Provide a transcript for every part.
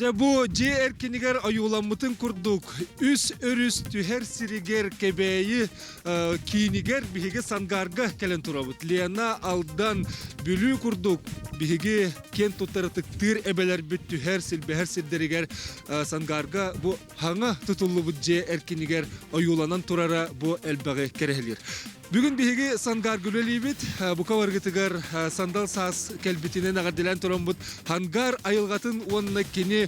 Дьэ бу дьиэ эркинигэр ойууламмытын курдук үс өрүс түһэр сиригэр Кэбээйи киинигэр биһиги Сангаарга кэлэн турабыт. Лена, Алдан, Бүлүү курдук биһиги киэн туттар ытыктыыр эбэлэрбит түһэр, силбэһэр сирдэригэр Сангаарга бу хаҥа тутуллубут дьиэ эркинигэр ойууланан турара бу элбэҕи кэрэһилиир. Бүгүн биһиги Сангаарга үлэлиибит. Бука баргытыгар сандал саас кэлбитинэн эҕэрдэлээн тураммыт Хангар айылҕатын уонна кини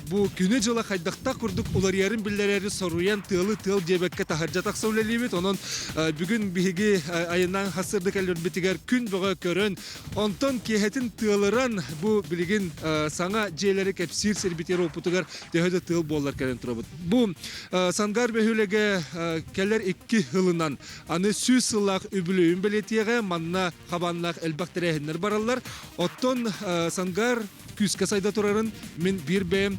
бу күнү-дьыла хайдахтаах курдук уларыйарын биллэрэри соруйан тыалы тыал диэбэккэ таһырдьа тахса үлэлиибит. Онон бүгүн биһиги айаннаан хасырды кэлэрбитигэр күн бөҕө көрөн, онтон киэһэтин тыалыран бу билигин саҥа дьиэлэри кэпсиир сирбитигэр уоппутугар төһө да тыал буоллар кэлэн турабыт. Бу Сангар бөһүөлэгэ кэлэр икки сылынан аны 100 сыллаах үбүлүөйүн бэлиэтиэҕэ манна хабааннаах элбэх тэрээһиннэр бараллар. Оттон Сангар күүскэ сайда турарын мин биир бэйэм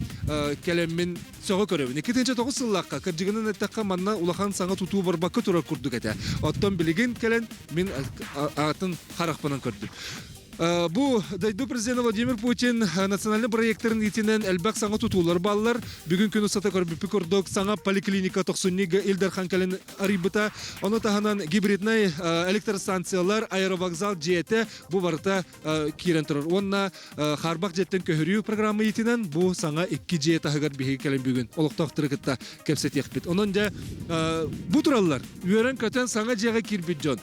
кэлэммин сөҕө көрөбүн. 2009 сыллаахха кырдьыгынан эттэххэ манна улахан саҥа тутуу барбакка турар курдук этэ. Оттон билигин кэлэн мин атын харахпынан көрдүм. Бу дойду президента Владимир Путин национальный проекттарын иитинэн элбэх саҥа тутуулар бааллар. Бүгүн күн устата көрбүппүт курдук саҥа поликлиника тохсунньуга Ил Дархан кэлин арыйбыта. Ону таһынан гибриднай электростанциялар, аэровокзал дьиэтэ бу барыта киирэн турар. Уонна хаарбах дьиэттэн көһөрүү программа иитинэн бу саҥа икки дьиэ таһыгар биһиги кэлэн бүгүн олохтоохтору кытта кэпсэтиэхпит. Онон дьэ бу тураллар. Үөрэн-көтөн саҥа дьиэҕэ киирбит дьон.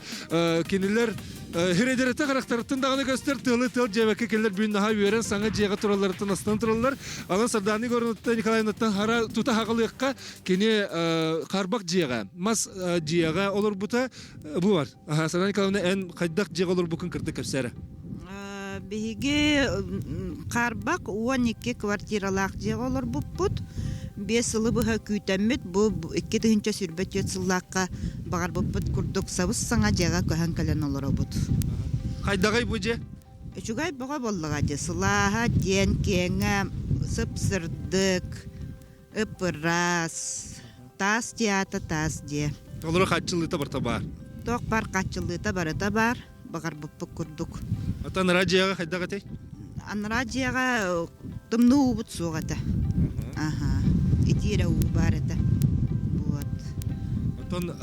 Кинилэр Хирэдэрэтэ харахтарыттан даҕаны көстөр тыалы тыал дьиэбэккэ кэллэр бүгүн наһаа үөрэн саҥа дьиэҕэ туралларыттан астынан тураллар. Онон Сардаана Егоровнаттан Николаевнаттан хара тута хаҕылыахха кини харбах дьиэҕэ, мас дьиэҕэ олорбута бу бар. Сардаана Николаевна эн хайдах дьиэҕэ олорбуккун кырдык кэпсээрэ. Биһиги хаарбах 12 квартиралаах дьиэҕэ олорбуппут. Биэс сылы быһа күүтэммит, бу 2024 сыллаахха баҕарбыппыт курдук сабыс-саҥа дьиэҕэ көһөн кэлэн олоробут. Хайдаҕый бу дьиэ? Үчүгэй бөҕө буоллаҕа дьэ, сылааһа диэн киэҥэ, сып-сырдык, Ып-ыраас, таас дьиэ аата таас дьиэ. Толору хааччыллыыта барыта баар. Туох баар хааччыллыыта барыта баар, баҕарбыппыт курдук. Оттон анараа дьиэҕэ хайдах этэй? Анараа дьиэҕэ тымныы уубут суох этэ. Аха, итии эрэ уу баар этэ. Вот. Оттон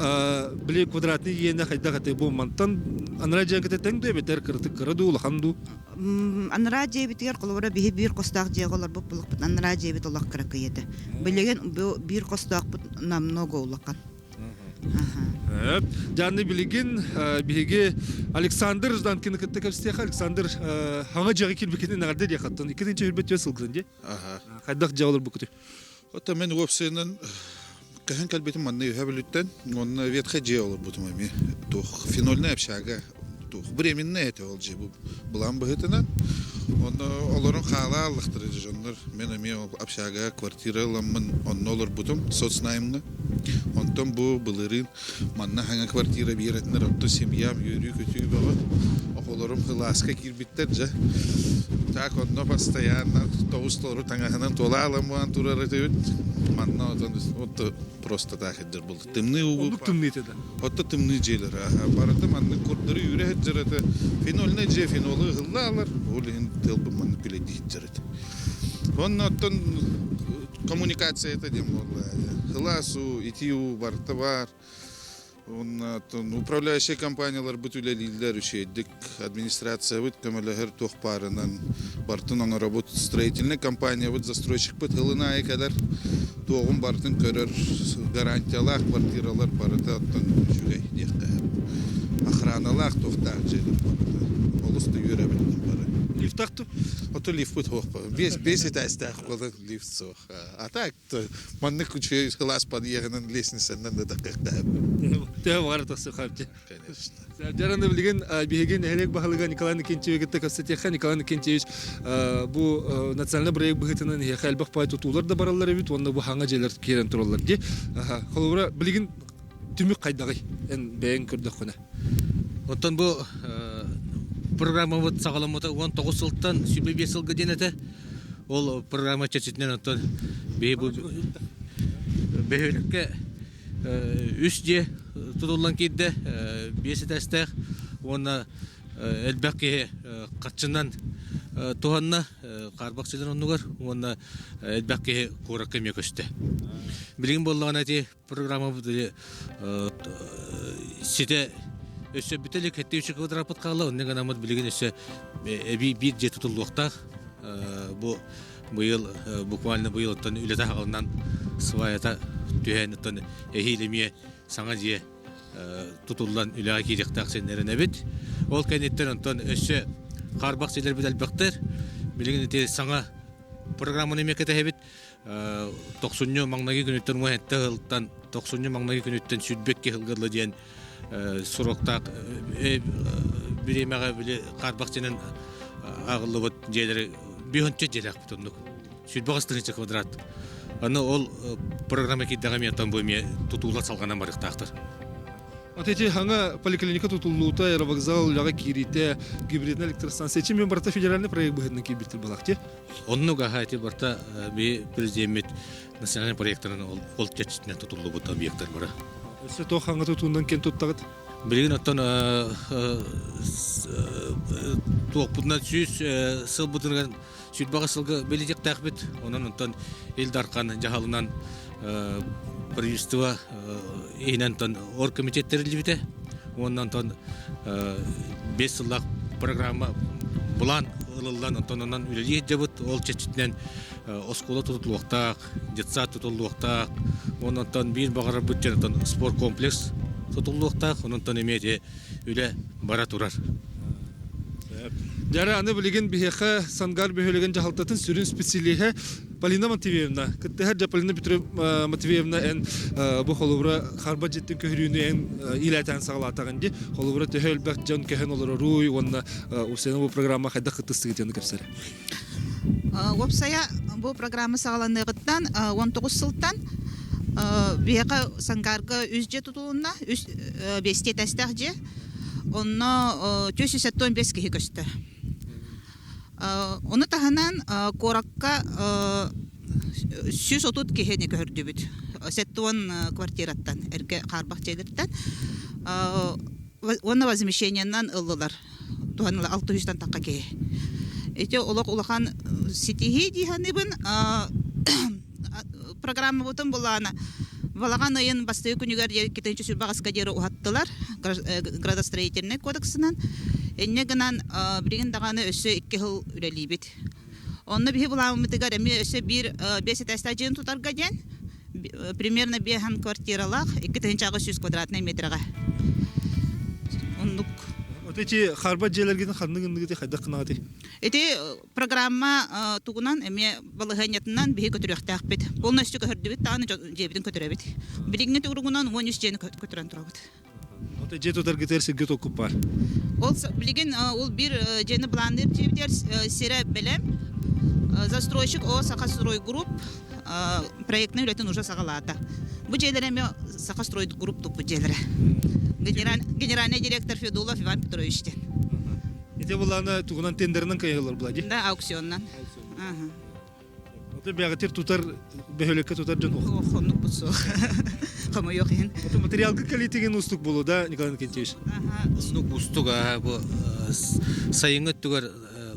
били квадратный иэнэ хайдах этэй? Бу мантан анараа дьиэҕэ кытта тэҥ дуу эбэтэр кыратык кыра дуу, улахан дуу? Анараа дьиэбитигэр холобура биһи биир хостоох дьиэҕэ олорбут булукпут анараа дьиэбит олох кыракый этэ. Билигин бу биир хостоохпут намного улахан. Дьаанны билигин биһиги Александр Жданкины кытта кэпсиэхэ. Александр хаҥа дьиэҕэ киирбиккитин эҕэрдэ диэхаттан. Иккитинчи үрбэт түө сылгытын дии. Хайдах дьиэ олорбуккутуй? Оттон мен уопсайынан көһөн кэлбитим манна үһэ бүлүттэн уонна ветхай дьиэ олорбутум эмиэ туох фенольная общага туох временная этэ ол дьиэ бу былаан быһыытынан онно олорон хаала аллахтара дьоннор мен эмиэ ол общага квартира ыламмын онно олорбутум соцнаймҥа онтон бу былырыын Манна саҥа квартира биэрэтинэр оттон семьям үөрүү-көтүү бөҕө. Оҕолорум кылааска киирбиттэр дьэ. Так онно постоянно тоҕус толору таҥаһынан туолаалан турар этибит. Манна отон вот просто так сылдьар буолла. Тымныы уу Оннук тымныы этэ да. Отто тымныы дьиэлэр барыта маннык курдары үүрэ сылдьар этэ. Фенольнай дьиэ фенолу ыһыллаалар. Ол иһин тыалбын маннык күлэйдии сылдьар этэ. Онно оттон коммуникация это диэн буолла. Сылаас уу, итии уу барыта баар. Уонна оттон управляющай компанияларбыт үлэлииллэр үчүгэйдик администрациябыт көмөлөһөр туох баарынан барытын оҥоробут. Строительнай компаниябыт, застройщикпыт сылын аайы кэлэр, туоҕун барытын көрөр, гарантиялаах квартиралар барыта оттон үчүгэй диэххэ сөп. Охраналаах туохтаах дьиэлэр барыта. Олус да үөрэбит бары. Лифтах ту? Ото лифпыт суох. Биэс биэс этээстээх буолан лифт суох. А так маннык үчүгэй кылаас подъеһынан лестницанан да таххыахтаах. Төһө баҕар тахсыахаапчы. Конечно. Дьараны билигин биһиги нэһилиэк баһылыга Николай Никентьевич кытта кэпсэтиэххэ. Николай Никентьевич бу национальный проект быһыытынан эһиэхэ элбэх пай тутуулар да бараллар эбит уонна бу хаҥа дьиэлэр киирэн тураллар дии. Холобура билигин түмүк хайдаҕый эн бэйэҥ көрдөххүнэ? Оттон бу программабыт саҕаламмыта 19 сылтан 25 сылга диэн этэ. Ол программа чэрчитинэн оттон биһи бу бөһүөлэккэ үс дьиэ тутуллан киирдэ, биэс этээстээх уонна элбэх киһи хаччынан туһанна хаарбах силин оннугар уонна элбэх киһи куоракка эмиэ көстө. Билигин буоллаҕына ити программабыт ситэ өссө бүтэ илик хэттэ үчүгэй квадраппыт хаалла онно гынаммыт билигин өссө эбии биир дьиэ тутуллуохтаах бу быйыл буквально быйыл оттон үлэтэ хаҕылынан сваята түһэн оттон эһиил эмиэ саҥа дьиэ тутуллан үлэҕэ киириэхтээх сэннэринэбит. Ол кэнниттэн онтон өссө хаарбах сирдэрбит элбэхтэр. Билигин ити саҥа программаны эмиэ кэтэһэбит. Тохсунньу маҥнайгы күнүттэн уон сэттэ сылтан тохсунньу маҥнайгы күнүттэн 22 сылга дылы диэн суруктаах бириэмэҕэ били хаарбах дьиэнэн ааҕыллыбыт дьиэлэри биһонча дьиэлээхпит оннук. 28 тыһыынча квадрат. Аны ол программа киирдэҕэ эмиэ оттон бу эмиэ тутуулар салҕанан барыахтаахтар. Вот эти хаҥа поликлиника тутуллуута, аэровокзал үлэҕэ киириитэ, гибридная электростанция, чем барыта федеральный проект быһыытынан киирбиттэр балахти. Оннук аха ити барыта би президеммит национальный проектарын ол чэрчитинэн тутуллубут объектар бара. Өссө туох хаҥа тутуунан ким туттаҕыт? Билигин оттон туохпутунан сүүс сылбытыгар сүүрбэҕэ сылга билиэхтээхпит. Онон онтон Ил Дархан дьаһалынан правительство иһинэн онтон оргкомитет тэриллибитэ. Уонна онтон 5 сыллаах программа былаан ылыллан онтон онон үлэлии сылдьабыт. Ол чэрчитинэн оскуола тутуллуохтаах, детсад тутуллуохтаах. Уонна онтон биир баҕарарбыт дьон онтон спорткомплекс тутуллуохтаах. Онон эмиэ ити үлэ бара турар. Дьара аны билигин биһиэхэ Сангар бөһүөлэгин дьаһалтатын сүрүн специалиһэ Полина Матвеевна. Кыттыһар дьэ Полина Петровна Матвеевна эн бу холобура харба дьиттин көһөрүүнү эн иилээтэн саҕалаатаҕын дии. Холобура төһө элбэх дьон көһөн олороруй уонна усена бу программа хайдах кыттыстыгыт диэн кэпсэрэ. Уопсайа бу программа саҕаланыаҕыттан 19 сылтан биһиэхэ Сангарга үс дьиэ тутулунна, үс биэстии этээстээх дьиэ. Онно 475 киһи көстө. Ону таһынан куоракка 130 киһини көһөрдүбүт. 70 квартираттан, эргэ хаарбах дьиэлэртэн. Уонна возмещениенан ыллылар. Туһаныла 600-тан тахха киһи. Ити олох улахан ситиһии дии саныыбын. Программабытын былаана балаҕан ыйын бастакы күнүгэр иккитинчи сүрбаҕаска диэри уһаттылар градостроительнай кодексынан. Инньэ гынан билигин даҕаны өссө икки сыл үлэлиибит. Онно биһи былааммытыгар эмиэ өссө биир биэс этээстээх дьиэни тутарга диэн примерно биэһэн квартиралаах 2800 квадратнай метрэҕэ. Оннук. Вот эти харба дьиэлэргитин ханнык гынныгыт хайдах гынаҕытый? Ити программа тугунан эмиэ балаһыанньатынан биһи көтүрүөхтээхпит. Полностью көһөрдүбүт даҕаны дьиэбитин көтүрөбүт. Билиҥҥи туругунан 13 дьиэни көтүрэн турабыт. Ото дьиэ тутаргытыгар сиргэ токуп бар. Ол билигин ол биир дьиэни былаанныыр дьиэбитигэр сирэ бэлэм. Застройщик О Сахастрой Групп проектный үлэтин уже саҕалаата. Бу дьиэлэр эмиэ Сахастрой Групп туппут дьиэлэрэ. Генеральный директор Федулов Иван Петрович диэн. Ити былаана тугунан тендеринэн кыайылар була дии? Да, аукционнан. Ото бэҕэтир тутар бөһүөлэккэ тутар дьон ох. Оннукпут суох. Хомойуох иһин. Ото материалга кэлиитигин устук болу да, Николай Никитич? Оннук устук аа бу сайыҥҥы өттүгэр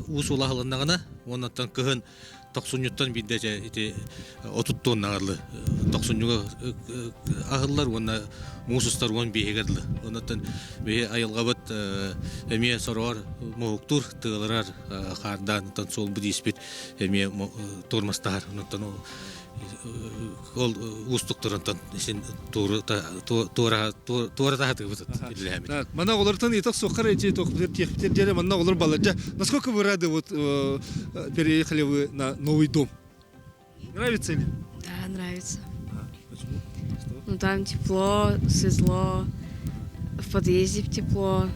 уус улаһылыннаҕына уоннаттан кыһын тохсунньуттан биирдэ ити 30 тоннаҕарлы тохсунньуга аһыллар уонна муус устар уон биэһигэр дылы. Оннуттан биһи айылҕабыт эмиэ сороҕор моһуктуур тыалырар хаардаан оттон суолбут ииспит эмиэ туормастаһар. Оннуттан ол уустуктарынтан син туора таһатыгыбыт үлэлээбит. Манна олортон итак суоххар эти тохпутер тиэхпитер диэри манна олор баларжа. Насколько вы рады вот переехали вы на новый дом? Нравится ли? Да, нравится. А, почему? Что? Ну там тепло, светло, в подъезде тепло.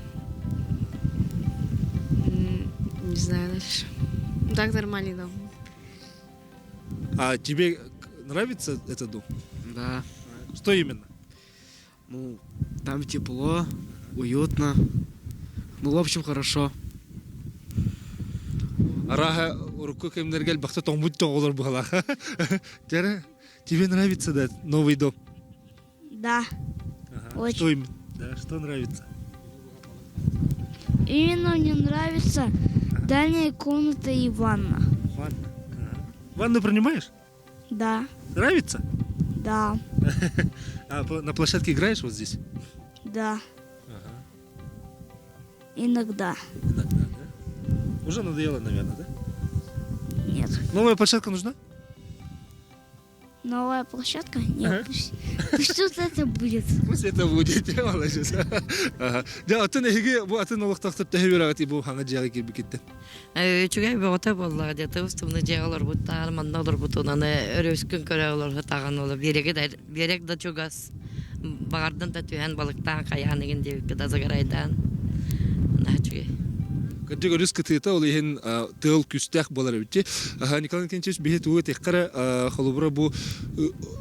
Не знаю дальше. Ну так нормальный дом. А тебе нравится этот дом? Да. Что именно? Ну, там тепло, уютно. Ну, в общем, хорошо. Араха урукку кэмнэргэ элбэхтэ тоҥмут тоҕолор быһалаах. Дьэрэ, тебе нравится, да, новый дом? Да. Ага. Очень. Что именно? Да, что нравится? Именно мне нравится. Дальняя комната и ванна. Ванна. Ванну принимаешь? Да. Нравится? Да. А на площадке играешь вот здесь? Да. Ага. Иногда. Иногда, да? Уже надоело, наверное, да? Нет. Новая площадка нужна? Новая площадка? Нет, ага. пусть, пусть тут это будет. Пусть это будет, молодец. Дьэ, оттон эһиги бу атын олохтоохтор төһө үөрэҕит бу хаҥа дьиэҕэ киирбикиттэн? Үчүгэй бөҕөтө буоллаҕа дьэ тымны дьиэҕэ олорбуттаар, манна олорбутун аны өрүскүн көрө олорбутаҕын ола биэрэги да биэрэк да чугас баҕардан да түһэн балыктаан хайаан игин диэбиккэ да загарайдаан наһаа үчүгэй. Кырдьык өрүс кытыыта ол иһин тыал күүстээх буолар эбит. Николай Николаевич биһи тугу этиэххэ холобура бу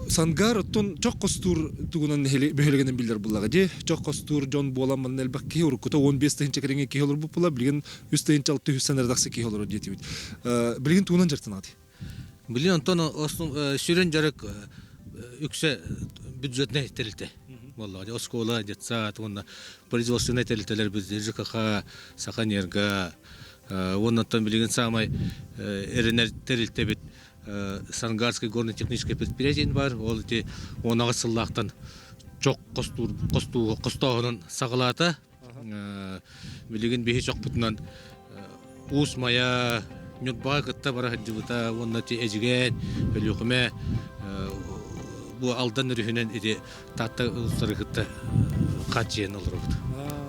Сангар оттон чох хостуур тугунан бөһүөлэгинэн биллэр буллаҕа дии. Чох хостуур дьон буолан манна элбэх киһи уруккута 15 тыһыынча кэриҥэ киһи олорбут була билигин 3 тыһыынча 600 эрэ тахса киһи олорор диэтибит. Билигин тугунан дьарыктанаҕытый? Билигин онтон сүрүн дьарык үксэ бюджетнай тэрилтэ буоллаҕа. Оскуола, детсад уонна производственнай тэрилтэлэр ЖКХ, Сахаэнерго уонна оттон билигин саамай эрэнэр тэрилтэбит Сангарское горно-техническое предприятие бар. Ол ити 10 сыллаахтан чох хостуур хостооһунун саҕалаата. Билигин биһи чохпутунан Уус Майа, Ньурбаҕа кытта бара сылдьыбыта уонна ити Эдьигээн, Өлүөхүмэ бу Алдан өрүһүнэн ити Таатта улуустары кытта хааччыйан олоробут.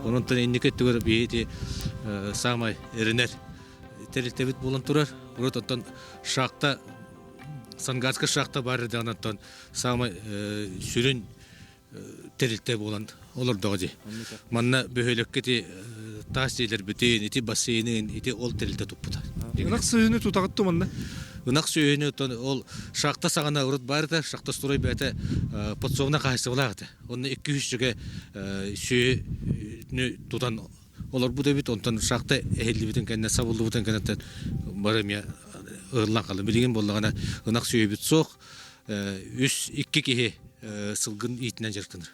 Онон инники өттүгэр биһи ити саамай эрэнэр тэрилтэбит буолан турар. Урут оттон шахта Сангарскай шахта баар эрдэҕинэ оттон саамай сүрүн тэрилтэ буолан олордоҕо дии. Манна бөһүөлэккэ ити таас дьиэлэрбитин, ити бассейнын, ити ол тэрилтэ туппута. Ынах сүөһүнү тутаҕыт ту манна? Ынах сүөһүнү оттон ол шахта саҕана урут баар этэ, шахта строй бэйэтэ подсобнай хаһайыстыбалаах этэ. Онно 200 сүөһүнү тутан олорбут эбит, онтон шахта эһиллибитин кэннэ, сабыллыбытын кэнниттэн бары эмиэ ыһыллан хаалла. Билигин буоллаҕына ынах сүөһүбүт суох, үс икки киһи сылгын иитинэн дьарыктанар.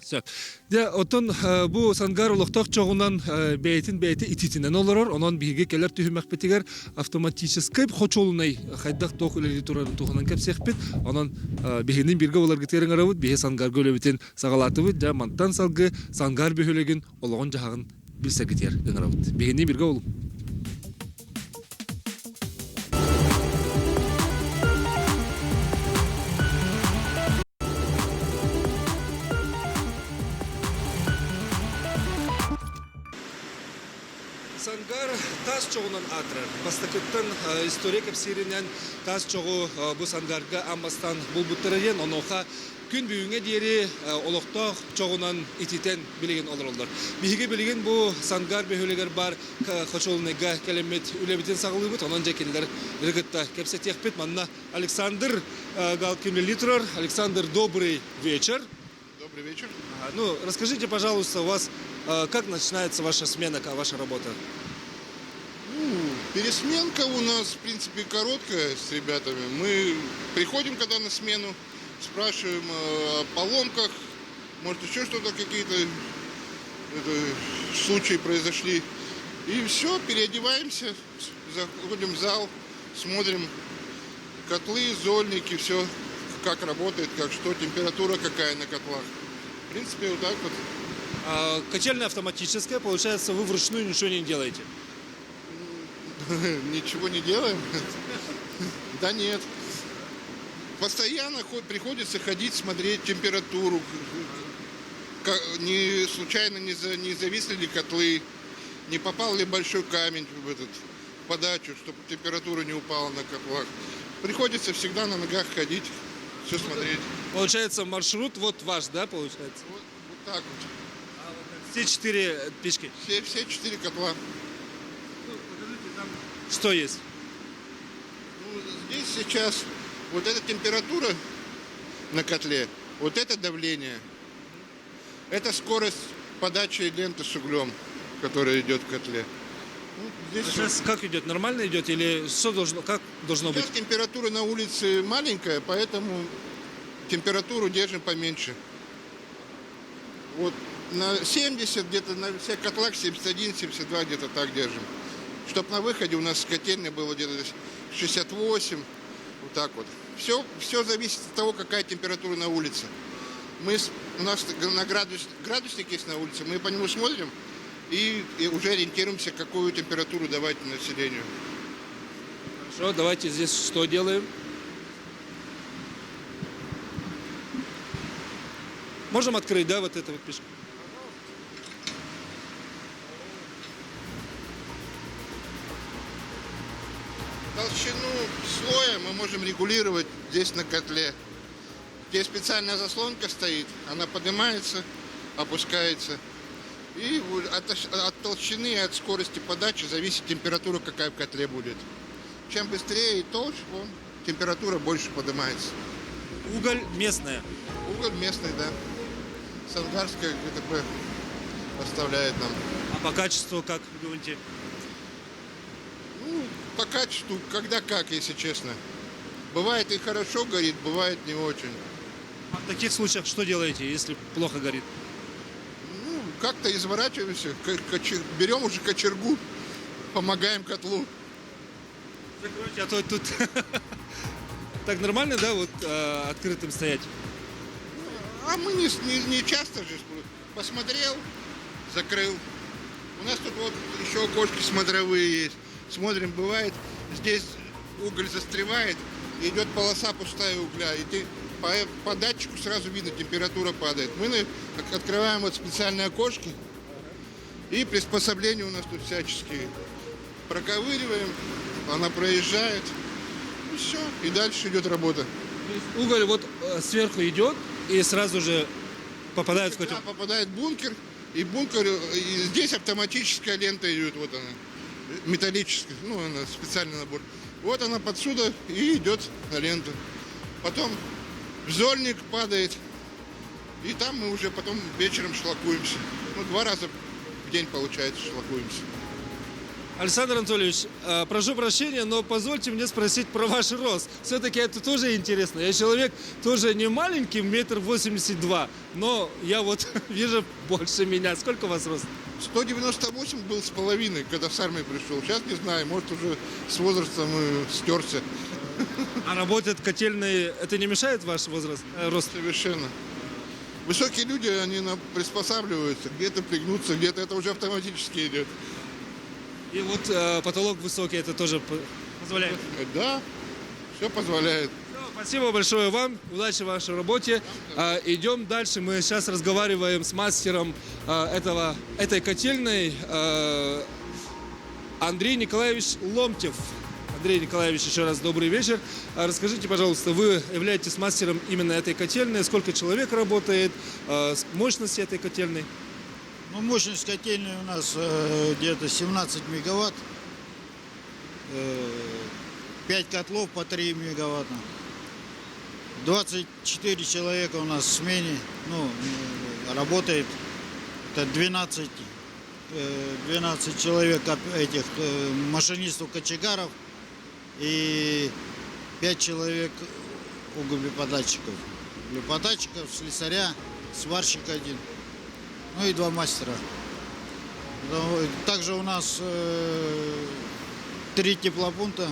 Сөп. Дьэ, оттон бу Сангар олохтоох чоҕунан бэйэтин бэйэтэ ититинэн олорор. Онон биһиги кэлэр түһүмэхпитигэр автоматическай хочуолунай хайдах туох үлэлии турарын туһунан кэпсиэхпит. Онон биһигини бииргэ буларгытыгар ыҥырабыт. Биһи Сангарга үлэбитин саҕалаатыбыт. Дьэ, мантан салгыы Сангар бөһүөлэгин олоҕун-дьаһаҕын билсэргитигэр ыҥырабыт. Биһигини бииргэ болуҥ. Сангар таас чоҕунан аатырар. Бастакыттан история кэпсииринэн таас чоҕу бу Сангарга аан бастаан булбуттара диэн, онуоха күн бүгүҥҥэ диэри олохтоох чоҕунан ититэн билигин олороллор. Биһиги билигин бу Сангар бөһүөлэгэр баар хочуолунайга кэлэммит үлэбитин саҕалыыбыт. Онон дьэ кинилэр кытта кэпсэтиэхпит. Манна Александр Галкин үлэлии турар. Александр, добрый вечер. Добрый вечер. Ну, расскажите, пожалуйста, у вас как начинается ваша смена, ваша работа? Ну, пересменка у нас, в принципе, короткая с ребятами. Мы приходим, когда на смену, спрашиваем о поломках, может, еще что-то, какие-то случаи произошли. И все, переодеваемся, заходим в зал, смотрим котлы, зольники, все, как работает, как что, температура какая на котлах. В принципе, вот так вот. А, котельная автоматическая, получается, вы вручную ничего не делаете? Ничего не делаем? Да нет. Постоянно приходится ходить, смотреть температуру, не случайно не, за, не зависли ли котлы, не попал ли большой камень в этот в подачу, чтобы температура не упала на котлах. Приходится всегда на ногах ходить, все смотреть. Получается, маршрут вот ваш, да, получается? Вот, вот так вот. А, вот так. Все четыре печки? Все, все четыре котла. Ну, покажите там, что есть. Ну, здесь сейчас вот эта температура на котле, вот это давление, это скорость подачи ленты с углем, которая идет в котле. Ну, здесь а сейчас как идет? Нормально идет или что должно, как должно сейчас быть? температура на улице маленькая, поэтому температуру держим поменьше. Вот на 70 где-то, на всех котлах 71, 72 где-то так держим. Чтобы на выходе у нас котельная было где-то 68, вот так вот. Все, все зависит от того, какая температура на улице. Мы, у нас на градус, градусник есть на улице, мы по нему смотрим и, и уже ориентируемся, какую температуру давать населению. Хорошо, давайте здесь что делаем? Можем открыть, да, вот это вот пешку? Толщину слоя мы можем регулировать здесь на котле. Здесь специальная заслонка стоит, она поднимается, опускается. И от, от толщины и от скорости подачи зависит температура, какая в котле будет. Чем быстрее и толще, он, температура больше поднимается. Уголь местная? Уголь местный, да. Сангарская ГТП поставляет нам. А по качеству как, вы думаете? Ну, по качеству, когда как, если честно. Бывает и хорошо горит, бывает не очень. А в таких случаях что делаете, если плохо горит? Ну, как-то изворачиваемся, берем уже кочергу, помогаем котлу. Закройте, а то тут так нормально, да, вот э, открытым стоять? А мы не, не, не часто же. Посмотрел, закрыл. У нас тут вот еще окошки смотровые есть. Смотрим, бывает, здесь уголь застревает, идет полоса пустая угля, и ты по, по датчику сразу видно, температура падает. Мы открываем вот специальные окошки, и приспособления у нас тут всяческие. Проковыриваем, она проезжает, и все, и дальше идет работа. Уголь вот э, сверху идет и сразу же попадает в котел? Да, попадает в бункер, и бункер, и здесь автоматическая лента идет, вот она, металлическая, ну, она специальный набор. Вот она подсюда и идет на ленту. Потом в зольник падает, и там мы уже потом вечером шлакуемся. Ну, два раза в день, получается, шлакуемся. Александр Анатольевич, э, прошу прощения, но позвольте мне спросить про ваш рост. Все-таки это тоже интересно. Я человек тоже не маленький, метр восемьдесят два, но я вот вижу больше меня. Сколько у вас рост? 198 был с половиной, когда с армии пришел. Сейчас не знаю, может уже с возрастом стерся. А работает котельные, это не мешает ваш возраст, э, рост? Совершенно. Высокие люди, они приспосабливаются, где-то пригнуться, где-то это уже автоматически идет. И вот э, потолок высокий, это тоже позволяет? Да, все позволяет. Все, спасибо большое вам, удачи в вашей работе. Э, идем дальше, мы сейчас разговариваем с мастером э, этого, этой котельной э, Андрей Николаевич Ломтев. Андрей Николаевич, еще раз добрый вечер. Расскажите, пожалуйста, вы являетесь мастером именно этой котельной. Сколько человек работает, мощность этой котельной? Ну, мощность котельной у нас э, где-то 17 мегаватт. Э, 5 котлов по 3 мегаватта. 24 человека у нас в смене ну, работает. Это 12, 12 человек этих машинистов-кочегаров и 5 человек углеподатчиков. Углеподатчиков, слесаря, сварщик один, ну и два мастера. Также у нас 3 теплопункта.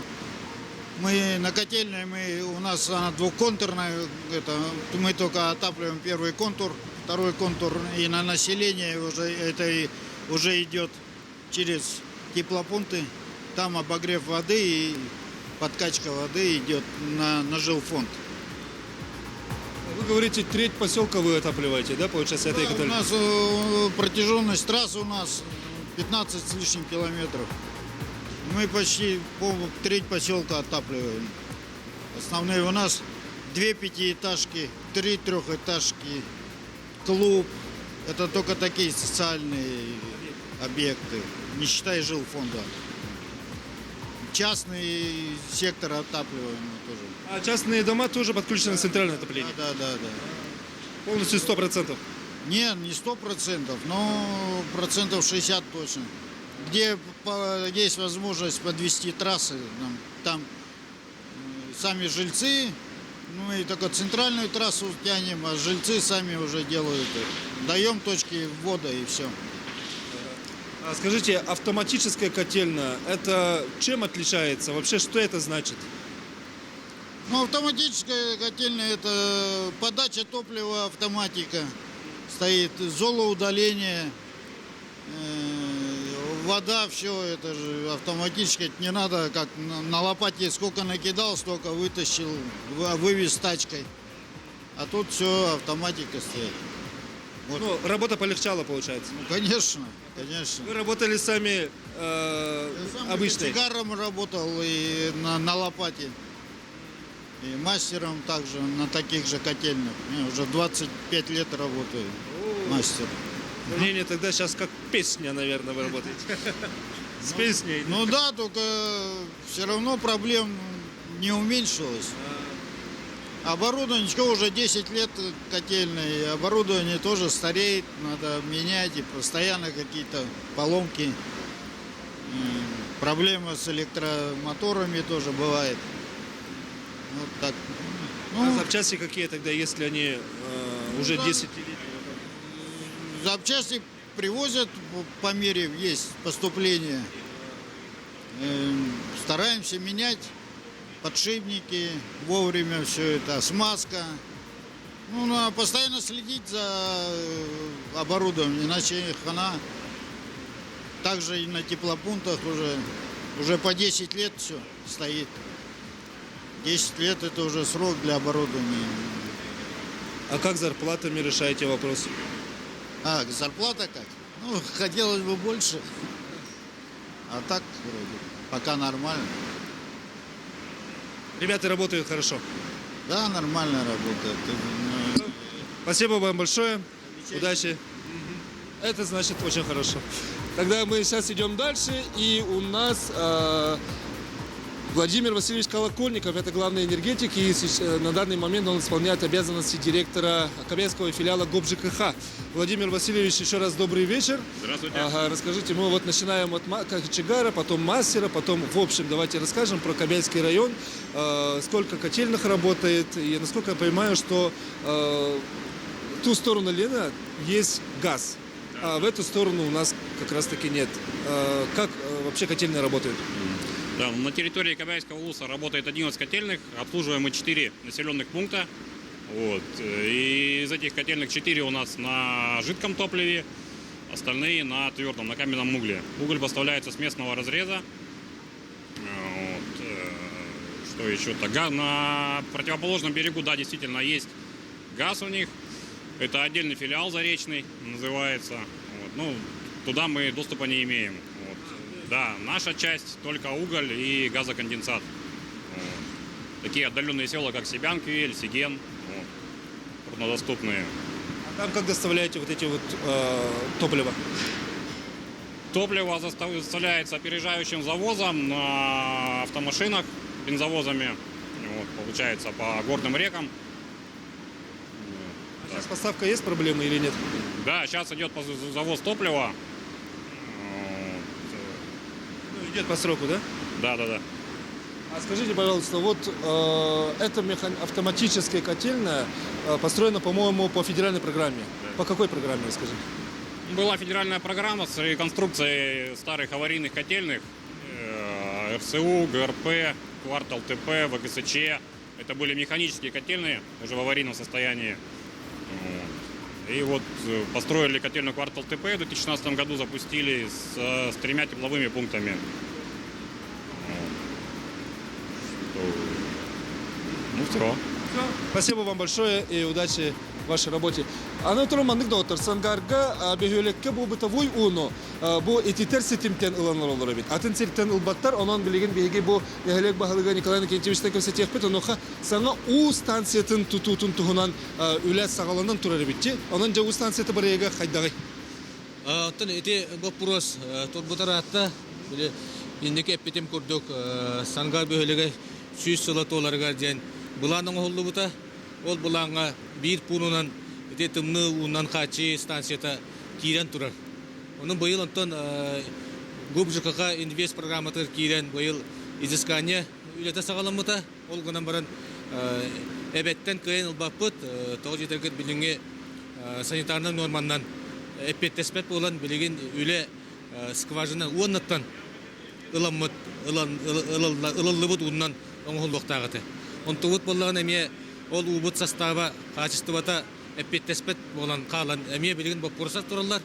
Мы на котельной, мы, у нас она двухконтурная, это, мы только отапливаем первый контур, второй контур и на население уже, это уже идет через теплопункты. Там обогрев воды и подкачка воды идет на, на жилфонд. Вы говорите, треть поселка вы отапливаете, да, получается, этой да, у нас протяженность трассы у нас 15 с лишним километров. Мы почти пол, треть поселка отапливаем. Основные у нас две пятиэтажки, три трехэтажки, клуб. Это только такие социальные объекты, не считая жилфонда. Частный сектор отапливаем мы тоже. А частные дома тоже подключены к центральное отопление? Да, да, да. Полностью 100%? Не, не 100%, но процентов 60 точно. Где есть возможность подвести трассы, там, там сами жильцы, ну, мы только центральную трассу тянем, а жильцы сами уже делают. Даем точки ввода и все. А скажите, автоматическая котельная, это чем отличается? Вообще, что это значит? Ну, автоматическая котельная – это подача топлива, автоматика стоит, золоудаление, э, вода, все это же автоматически. Это не надо, как на лопате сколько накидал, столько вытащил, вывез тачкой. А тут все автоматика стоит. Вот. Ну, работа полегчала, получается. Ну, конечно, конечно. Вы работали сами э, Я сам обычной? кочегаром работал и на, на лопате. И мастером также на таких же котельных. Я уже 25 лет работаю мастером. Мнение тогда сейчас как песня, наверное, вы работаете. С песней. Ну да, только все равно проблем не уменьшилось. Оборудование уже 10 лет котельной, оборудование тоже стареет, надо менять, и постоянно какие-то поломки. Проблемы с электромоторами тоже бывает. Вот так. Ну, а запчасти какие тогда, если они э, уже ну, 10 лет? Запчасти привозят по мере, есть поступление. Эм, стараемся менять подшипники, вовремя все это, смазка. Ну, надо постоянно следить за э, оборудованием, иначе хана. Также и на теплопунктах уже, уже по 10 лет все стоит. 10 лет это уже срок для оборудования. А как зарплатами решаете вопрос? А, зарплата как? Ну, хотелось бы больше. А так, вроде, пока нормально. Ребята работают хорошо? Да, нормально работают. Спасибо вам большое. Удачи. Это значит очень хорошо. Тогда мы сейчас идем дальше, и у нас э, Владимир Васильевич Колокольников, это главный энергетик, и э, на данный момент он исполняет обязанности директора Кобяйского филиала ГОП ЖКХ. Владимир Васильевич, еще раз добрый вечер. Здравствуйте. Ага, расскажите, мы вот начинаем от кочегара, потом мастера, потом в общем давайте расскажем про Кобяйский район, э, сколько котельных работает, и насколько я понимаю, что э, в ту сторону Лена есть газ, а в эту сторону у нас как раз таки нет. Как вообще котельные работают? Да, на территории Кобяйского улуса работает 11 котельных, обслуживаем мы 4 населенных пункта. Вот. И из этих котельных 4 у нас на жидком топливе, остальные на твердом, на каменном угле. Уголь поставляется с местного разреза. Вот. Что еще-то? На противоположном берегу, да, действительно есть газ у них. Это отдельный филиал Заречный называется. Вот. Ну, туда мы доступа не имеем. Вот. Да, наша часть только уголь и газоконденсат. Вот. Такие отдаленные села, как Себянквиль, Сиген, вот, труднодоступные. А там как доставляете вот эти вот э, топлива? Топливо доставляется опережающим завозом на автомашинах, бензовозами, вот, получается, по горным рекам. А сейчас поставка есть проблемы или нет? Да, сейчас идет завоз топлива. Ну, идет по сроку, да? Да, да, да. А скажите, пожалуйста, вот э, эта механ... автоматическая котельная э, построена, по-моему, по федеральной программе. Да. По какой программе, расскажите? Была федеральная программа с реконструкцией старых аварийных котельных. Э, РСУ, ГРП, Квартал ТП, ВГСЧ. Это были механические котельные, уже в аварийном состоянии. Вот. И вот построили котельную Квартал ТП в 2016 году, запустили с, с тремя тепловыми пунктами. Вот. Ну, все. Спасибо вам большое и удачи в вашей работе. Аны туран маннык доҕоттор Сангарга бөһүөлэккэ бу бытовой ууну бу ититэр ситимтэн ылан олорор эбит. Атын сиртэн ылбаттар, онон билигин биһиги бу нэһилиэк баһылыга Николай Иннокентьевичтан кэпсэтиэхпит, онуоха саҥа уу станциятын тутуутун туһунан үлэ саҕаланан турар эбит. Онон дьэ уу станцията барыйыга хайдаҕый? Оттон ити боппуруос турбутар аатта били инники эппитим курдук Сангар бөһүөлэгэ 100 сыла туоларыгар диэн былаан оҥоһуллубута. Ол былааҥҥа биир пуунунан ити тымныы уунан хааччыйыы станцията киирэн турар. Онон быйыл онтон ГУП ЖКХ инвест программатыгар киирэн быйыл изыскание үлэтэ саҕаламмыта. Ол гынан баран эбэттэн кыайан ылбаппыт. Тоҕо диэтэргит билиҥҥи санитарнай нуорманнан эппиэттэспэт буолан билигин үлэ. Скважина уоннаттан ыламмыт ылыллыбыт ууннан оҥоһуллуохтаах этэ. Онтубут буоллаҕына эмиэ ол уубут састааба, хаачыстыбата эппиэттэспэт буолан хаалан эмиэ билигин боппуруостар тураллар.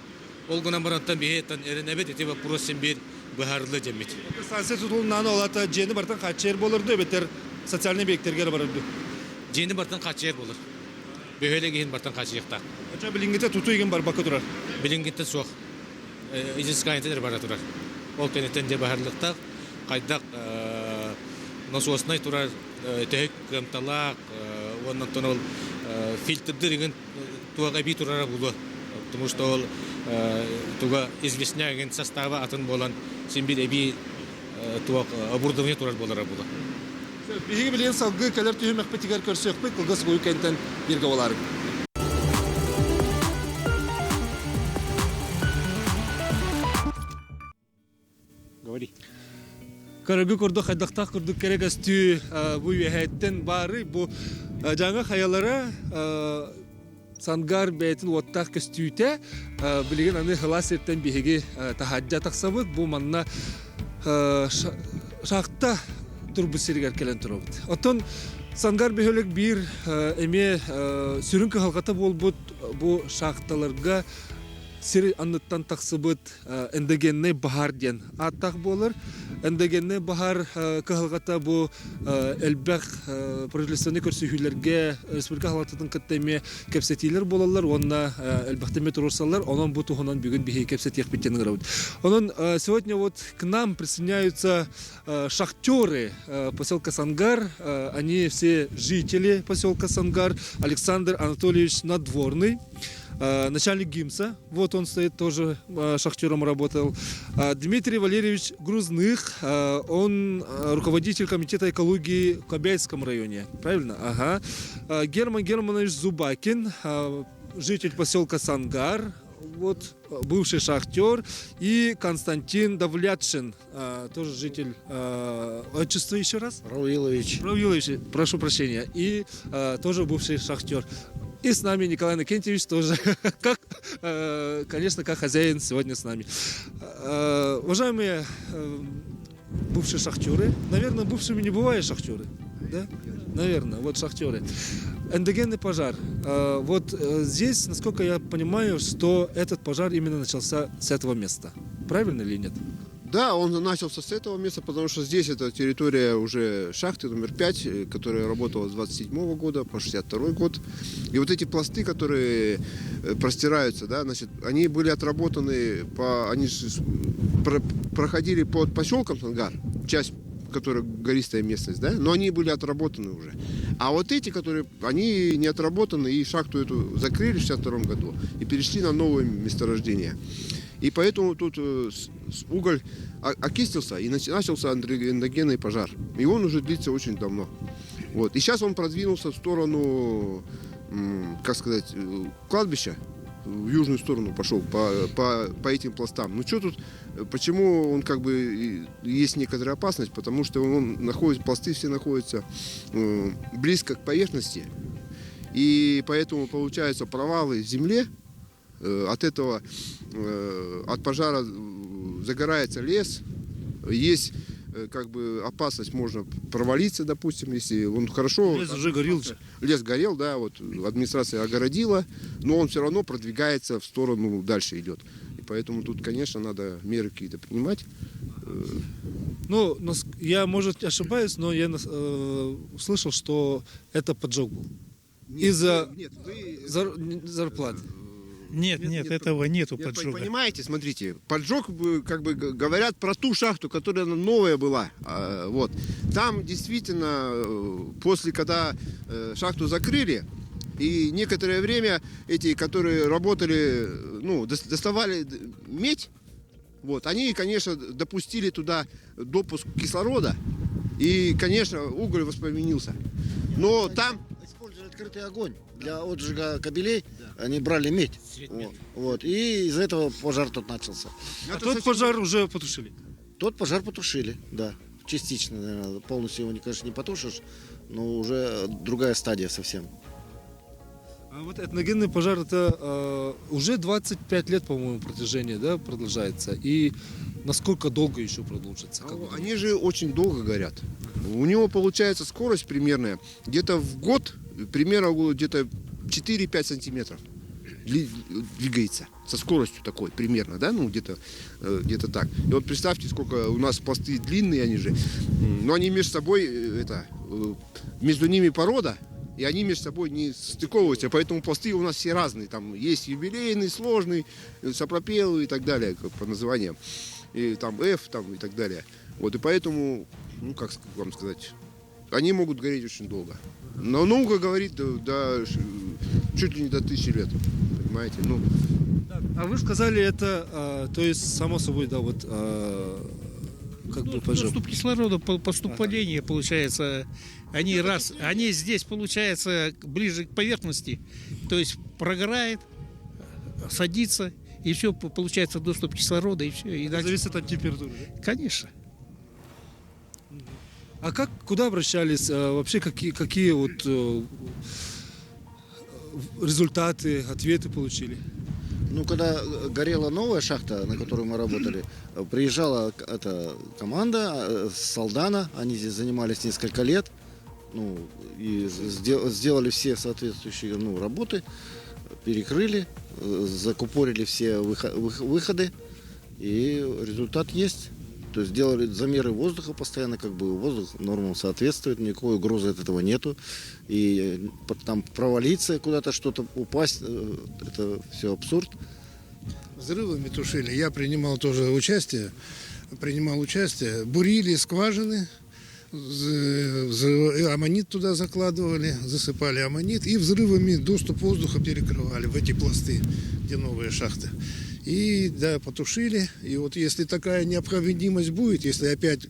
Ол гынан барантан биһи эрэнэбит ити боппуруос син биир быһаарыллыа дэммит. Станция тутулуннаан ол аата дьиэни бартан хааччыйар буолар дуу эбэтэр социальнай объектарга эрэ барар дуу? Дьиэни бартан хааччыйар буолар. Бөһүөлэг иһин бартан хааччыйыахтаах. Оччо билиҥҥитэ тутуу игин барбакка турар? Билиҥҥиттэн суох. Изысканиятын эрэ бара турар. Ол кэнниттэн дьэ баһарлыктаах хайдах носуоснай турар төһө кыамталаах уонна оттон ол фильтрдыр игин туох эбии турара буолуо. Потому что ол туга известняк игин состава атын буолан син биир эбии туох оборудование турар буолара буолуо. Биһиги билигин салгыы кэлэр түһүмэхпитигэр көрсүөхпүт кылгас угуйу кэнтэн бииргэ буолаарыҥ. Говори. Көрөргө курдук хайдахтаах курдук кэрэ көстүү бу үөһээттэн баарый бу дьаҥа хайалара Сангар бэйэтин уоттаах көстүүтэ билигин аны сылаас сиртэн биһиги таһаадьа тахсабыт бу манна шахта турбут сиригэр кэлэн турабыт. Оттон Сангар бөһүөлэк биир эмиэ сүрүн кыһалҕата буолбут бу шахталарга сир анныттан тахсыбыт эндогеннай баһаар диэн ааттаах буолар. Эндогеннай баһаар кыһалҕата бу элбэх правительственнай көрсүһүүлэргэ республика халататын кытта эмиэ кэпсэтиилэр буолаллар уонна элбэхтэ эмиэ туруорсаллар. Онон бу туһунан бүгүн биһиги кэпсэтиэхпит диэн ыҥырабыт. Онон сегодня вот к нам присоединяются шахтеры поселка Сангар. Они все жители поселка Сангар. Александр Анатольевич Надворный, начальник ГИМСа. Вот он стоит тоже шахтером работал. Дмитрий Валерьевич Грузных, он руководитель комитета экологии в Кобяйском районе. Правильно? Ага. Герман Германович Зубакин, житель поселка Сангар, вот бывший шахтер, и Константин Давлятшин, тоже житель отчество еще раз? Рауилович. Рауилович, прошу прощения. И тоже бывший шахтер. И с нами Николай Иннокентьевич тоже, как, конечно, как хозяин сегодня с нами. Уважаемые бывшие шахтеры, наверное, бывшими не бывают шахтеры, да? Наверное, вот шахтеры. Эндогенный пожар. Вот здесь, насколько я понимаю, что этот пожар именно начался с этого места. Правильно или нет? Да, он начался с этого места, потому что здесь это территория уже шахты номер 5, которая работала с 27 года по 62 год. И вот эти пласты, которые простираются, да, значит, они были отработаны, по, они проходили под поселком Сангар, часть которая гористая местность, да, но они были отработаны уже. А вот эти, которые, они не отработаны, и шахту эту закрыли в 62 году и перешли на новое месторождение. И поэтому тут уголь окислился и начался эндогенный пожар. И он уже длится очень давно. Вот. И сейчас он продвинулся в сторону, как сказать, кладбища, в южную сторону пошел по этим пластам. Ну что тут, почему он как бы есть некоторая опасность, потому что он находится, пласты все находятся близко к поверхности, и поэтому получаются провалы в земле. От этого, от пожара загорается лес, есть как бы опасность, можно провалиться, допустим, если он хорошо... Лес уже горел. Лес горел, да, вот администрация огородила, но он все равно продвигается в сторону, дальше идет. И поэтому тут, конечно, надо меры какие-то принимать. Ну, я, может, ошибаюсь, но я слышал, что это поджог был. Нет, Из-за нет, вы зарплаты. Нет, нет, нет, этого нету нет, поджога. Понимаете, смотрите, поджог, как бы говорят про ту шахту, которая новая была. Вот. Там действительно, после, когда шахту закрыли, и некоторое время эти, которые работали, ну, доставали медь, вот, они, конечно, допустили туда допуск кислорода, и, конечно, уголь воспламенился. Но там... Использовали открытый огонь для отжига кабелей, да. Они брали медь. Вот, вот. И из-за этого пожар тут начался. А тот пожар уже потушили? Тот пожар потушили, да. Частично, наверное. Полностью его, конечно, не потушишь, но уже другая стадия совсем. А вот этногенный пожар это уже 25 лет, по-моему, протяжение, да, продолжается. И насколько долго еще продолжится? Как а они же очень долго горят. У него получается скорость примерная где-то в год, примерно где-то 4-5 сантиметров двигается со скоростью такой примерно, да, ну где-то э, где-то так. И вот представьте, сколько у нас пласты длинные они же, но они между собой э, это э, между ними порода, и они между собой не стыковываются, поэтому пласты у нас все разные. Там есть юбилейный, сложный, сапропелый и так далее, как по названиям. И там F там, и так далее. Вот, и поэтому, ну, как вам сказать, они могут гореть очень долго. Но наука говорит до, чуть ли не до тысячи лет, понимаете? Ну, а вы сказали это, а, то есть, само собой, да, вот а, как ну, бы пожар. Доступ кислорода, поступление ага. получается, они раз, они здесь, получается, ближе к поверхности, то есть прогорает, садится, и все, получается доступ кислорода, и все. И это дальше... зависит от температуры, да? Конечно. А как, куда обращались? А, вообще какие, какие вот э, результаты, ответы получили? Ну, когда горела новая шахта, на которой мы работали, приезжала эта команда э, с Алдана, они здесь занимались несколько лет, ну, и сделали все соответствующие ну, работы, перекрыли, э, закупорили все выходы, и результат есть. То есть делали замеры воздуха постоянно, как бы воздух нормам соответствует, никакой угрозы от этого нету. И э, там провалиться куда-то, что-то упасть, э, это все абсурд. Взрывами тушили. Я принимал тоже участие. Принимал участие. Бурили скважины, аммонит туда закладывали, засыпали аммонит и взрывами доступ воздуха перекрывали в эти пласты, где новые шахты. И да, потушили. И вот если такая необходимость будет, если опять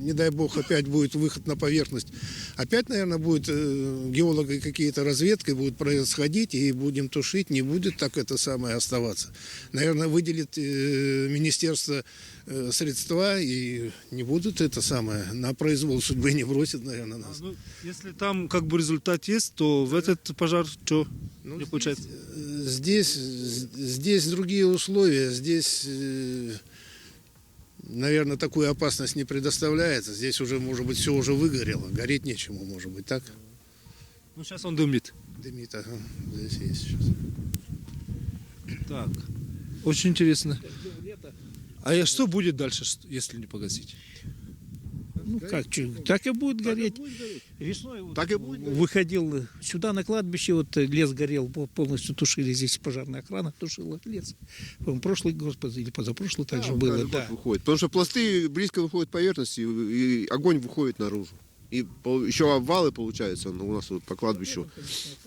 не дай бог, опять будет выход на поверхность. Опять, наверное, будет э, геологи какие-то разведки будут происходить, и будем тушить, не будет так это самое оставаться. Наверное, выделит э, министерство э, средства, и не будут это самое, на произвол судьбы не бросит, наверное, нас. А, ну, если там как бы результат есть, то в этот пожар что ну, не получается? Здесь, здесь другие условия, здесь наверное, такую опасность не предоставляется. Здесь уже, может быть, все уже выгорело. Гореть нечему, может быть, так? Ну, сейчас он дымит. Дымит, ага. Здесь есть сейчас. Так, очень интересно. А что будет дальше, если не погасить? Ну как, так и будет гореть. Весной вот так и будет выходил сюда на кладбище, вот лес горел, полностью тушили здесь пожарная охрана тушила лес. По-моему, прошлый год или позапрошлый также да, было. Да. Выходит. Потому что пласты близко выходят к поверхности, и огонь выходит наружу. И еще обвалы получаются ну, у нас вот по кладбищу.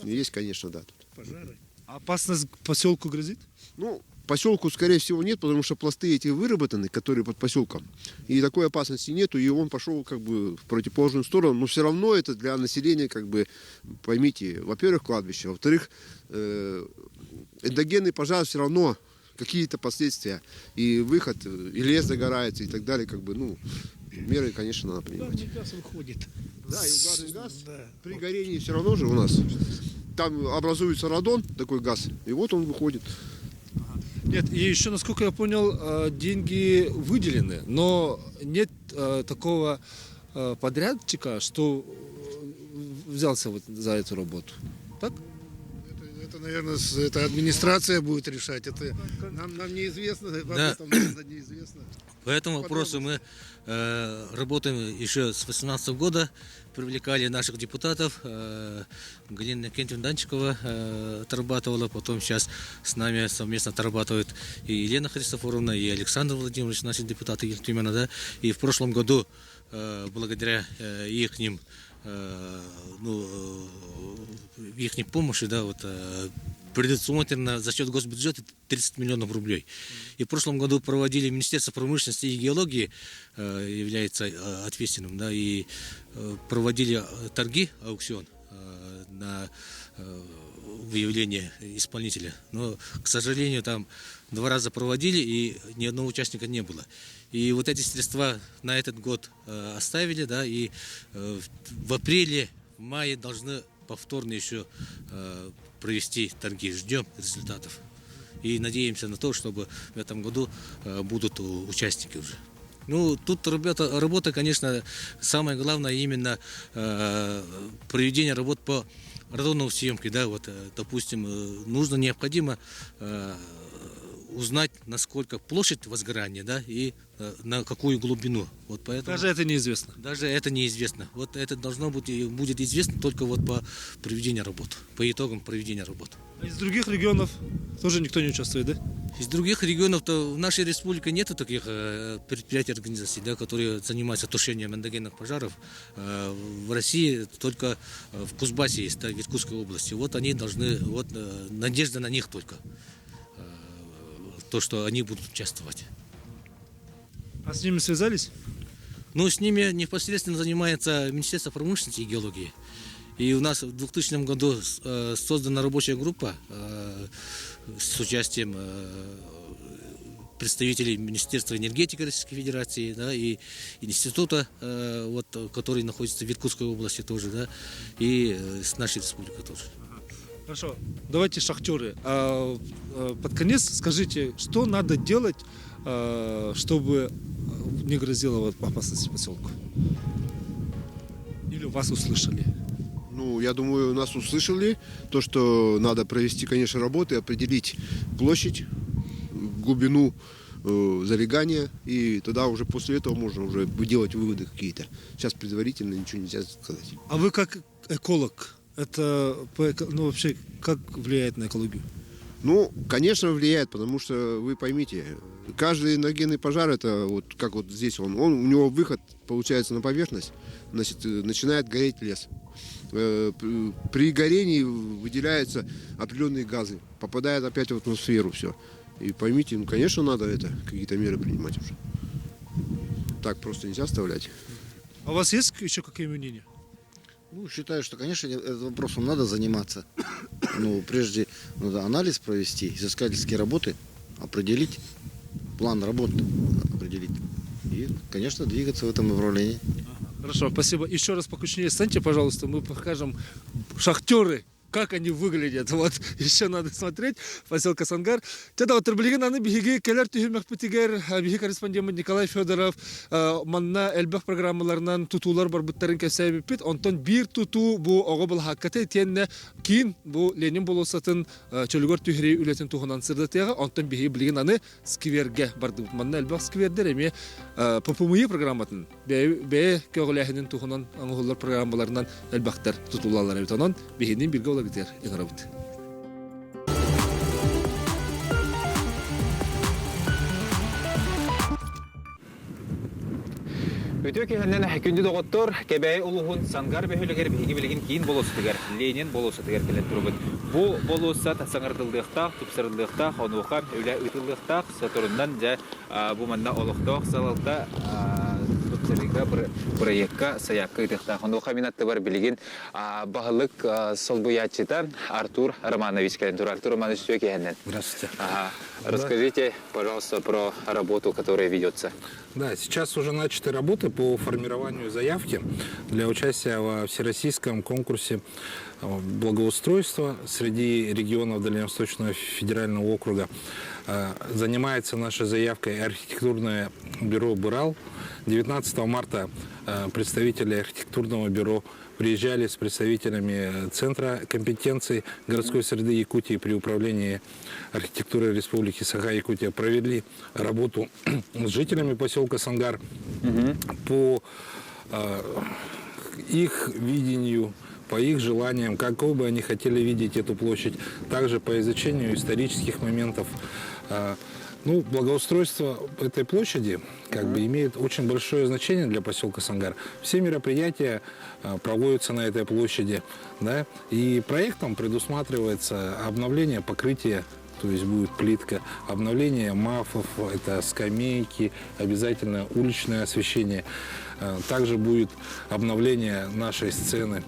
Есть, конечно, да. Тут. Пожары. Опасность поселку грозит? Ну, Поселку, скорее всего, нет, потому что пласты эти выработаны, которые под поселком. И такой опасности нету, и он пошел как бы в противоположную сторону. Но все равно это для населения, как бы, поймите, во-первых, кладбище, во-вторых, э, эндогенный пожар все равно какие-то последствия. И выход, и лес загорается, и так далее, как бы, ну, меры, конечно, надо принимать. Угарный газ выходит. Да, и угарный газ да. при горении все равно же у нас. Там образуется радон, такой газ, и вот он выходит. Нет, и еще, насколько я понял, э, деньги выделены, но нет э, такого э, подрядчика, что взялся вот за эту работу. Так? Это, это наверное, это администрация будет решать. Это нам, нам неизвестно, об да. этом неизвестно. По этому вопросу мы э, работаем еще с 2018 года, привлекали наших депутатов. Э, Галина Кентин Данчикова э, отрабатывала, потом сейчас с нами совместно отрабатывает и Елена Христофоровна, и Александр Владимирович, наши депутаты Ил Тумэна, да. И в прошлом году, э, благодаря э, ихним э, ну, их помощи, да, вот, э, предусмотрено за счет госбюджета 30 миллионов рублей. И в прошлом году проводили Министерство промышленности и геологии, э, является э, ответственным, да, и э, проводили торги, аукцион на выявление исполнителя. Но, к сожалению, там два раза проводили, и ни одного участника не было. И вот эти средства на этот год оставили, да, и в апреле, в мае должны повторно еще провести торги. Ждем результатов. И надеемся на то, чтобы в этом году будут участники уже. Ну, тут работа, работа, конечно, самое главное именно проведение работ по радоновой съемке, да, вот, допустим, нужно, необходимо узнать, насколько площадь возгорания, да, и на какую глубину. Вот поэтому, Даже это неизвестно. Даже это неизвестно. Вот это должно быть, будет известно только вот по проведению работ, по итогам проведения работ. А из других регионов тоже никто не участвует, да? Из других регионов-то в нашей республике нету таких предприятий, организаций, да, которые занимаются тушением эндогенных пожаров. В России только в Кузбассе есть, да, в Иркутской области. Вот они должны, вот надежда на них только, то, что они будут участвовать. А с ними связались? Ну, с ними непосредственно занимается Министерство промышленности и геологии. И у нас в 2000 году создана рабочая группа с участием представителей Министерства энергетики Российской Федерации, да, и института, вот, который находится в Иркутской области тоже, да, и с нашей республикой тоже. Хорошо, давайте шахтеры. Под конец скажите, что надо делать, чтобы не грозила вот опасность поселку? Или вас услышали? Ну, я думаю, нас услышали. То, что надо провести, конечно, работы, определить площадь, глубину залегания, и тогда уже после этого можно уже делать выводы какие-то. Сейчас предварительно ничего нельзя сказать. А вы как эколог, это ну, вообще как влияет на экологию? Ну, конечно, влияет, потому что вы поймите, каждый эндогенный пожар, это вот как вот здесь он, у него выход получается на поверхность, значит, начинает гореть лес. При горении выделяются определенные газы, попадает опять в атмосферу все. И поймите, ну, конечно, надо это, какие-то меры принимать уже. Так просто нельзя оставлять. А у вас есть еще какие мнения? Ну, считаю, что, конечно, этим вопросом надо заниматься. Ну, прежде надо анализ провести, изыскательские работы, определить, план работ определить. И, конечно, двигаться в этом направлении. Хорошо, спасибо. Еще раз покучнее станьте, пожалуйста, мы покажем шахтеры, как они выглядят. Вот, еще надо смотреть. Поселка Сангар. Теда вот билигин аны биһиги кэлэр түһүмэхпитигэр биһиги корреспондент Николай Федоров манна элбэх программаларынан тутуулар барбыттарын кэпсээбиппит. Онтон биир тутуу бу оҕо былаһаакката итиэннэ киин бу Ленин болуоссатын чөлүгэр түһэрии үлэтин туһунан сырдатыаҕа. Онтон биһиги билигин аны скверге бардыбыт. Манна элбэх сквердер эмиэ ППМИ программатын бэйэ көҕүлээһинин туһунан оҥоһуллар программаларынан элбэхтэр тутулалар эбит. Онон биһигини бииргэ буоларгытыгар ыҥырабыт. Үтүө киһинэн күндү доҕоттор, Кэбээйи улууһун Сангар бөһүөлэгэр биһиги билигин киин болуоссатыгар, Ленин болуоссатыгар кэлэн турабыт. Бу болуоссат саҥардыллыахтаах, тупсарыллыахтаах, онуоха үлэ ыытыллыахтаах. Соторунан дьэ бу манна олохтоох салалта тупсарыыга бырайыакка сайаапка ыытыахтаах. Онуоха мин аттыбар билигин баһылык солбуйааччыта Артур Романович кэлэн турар. Артур Романович, үтүө киһинэн. Здравствуйте. Ага. Расскажите, пожалуйста, про работу, которая ведется. Да, сейчас уже начаты работы по формированию заявки для участия во всероссийском конкурсе благоустройства среди регионов Дальневосточного федерального округа. Занимается нашей заявкой архитектурное бюро «Бырал». 19 марта представители архитектурного бюро приезжали с представителями Центра компетенций городской среды Якутии при управлении архитектуры Республики Саха-Якутия, провели работу с жителями поселка Сангар по их видению, по их желаниям, какой бы они хотели видеть эту площадь, также по изучению исторических моментов. Ну, благоустройство этой площади как бы имеет очень большое значение для поселка Сангар. Все мероприятия проводятся на этой площади, да, и проектом предусматривается обновление покрытия, то есть будет плитка, обновление мафов, это скамейки, обязательно уличное освещение. Также будет обновление нашей сцены.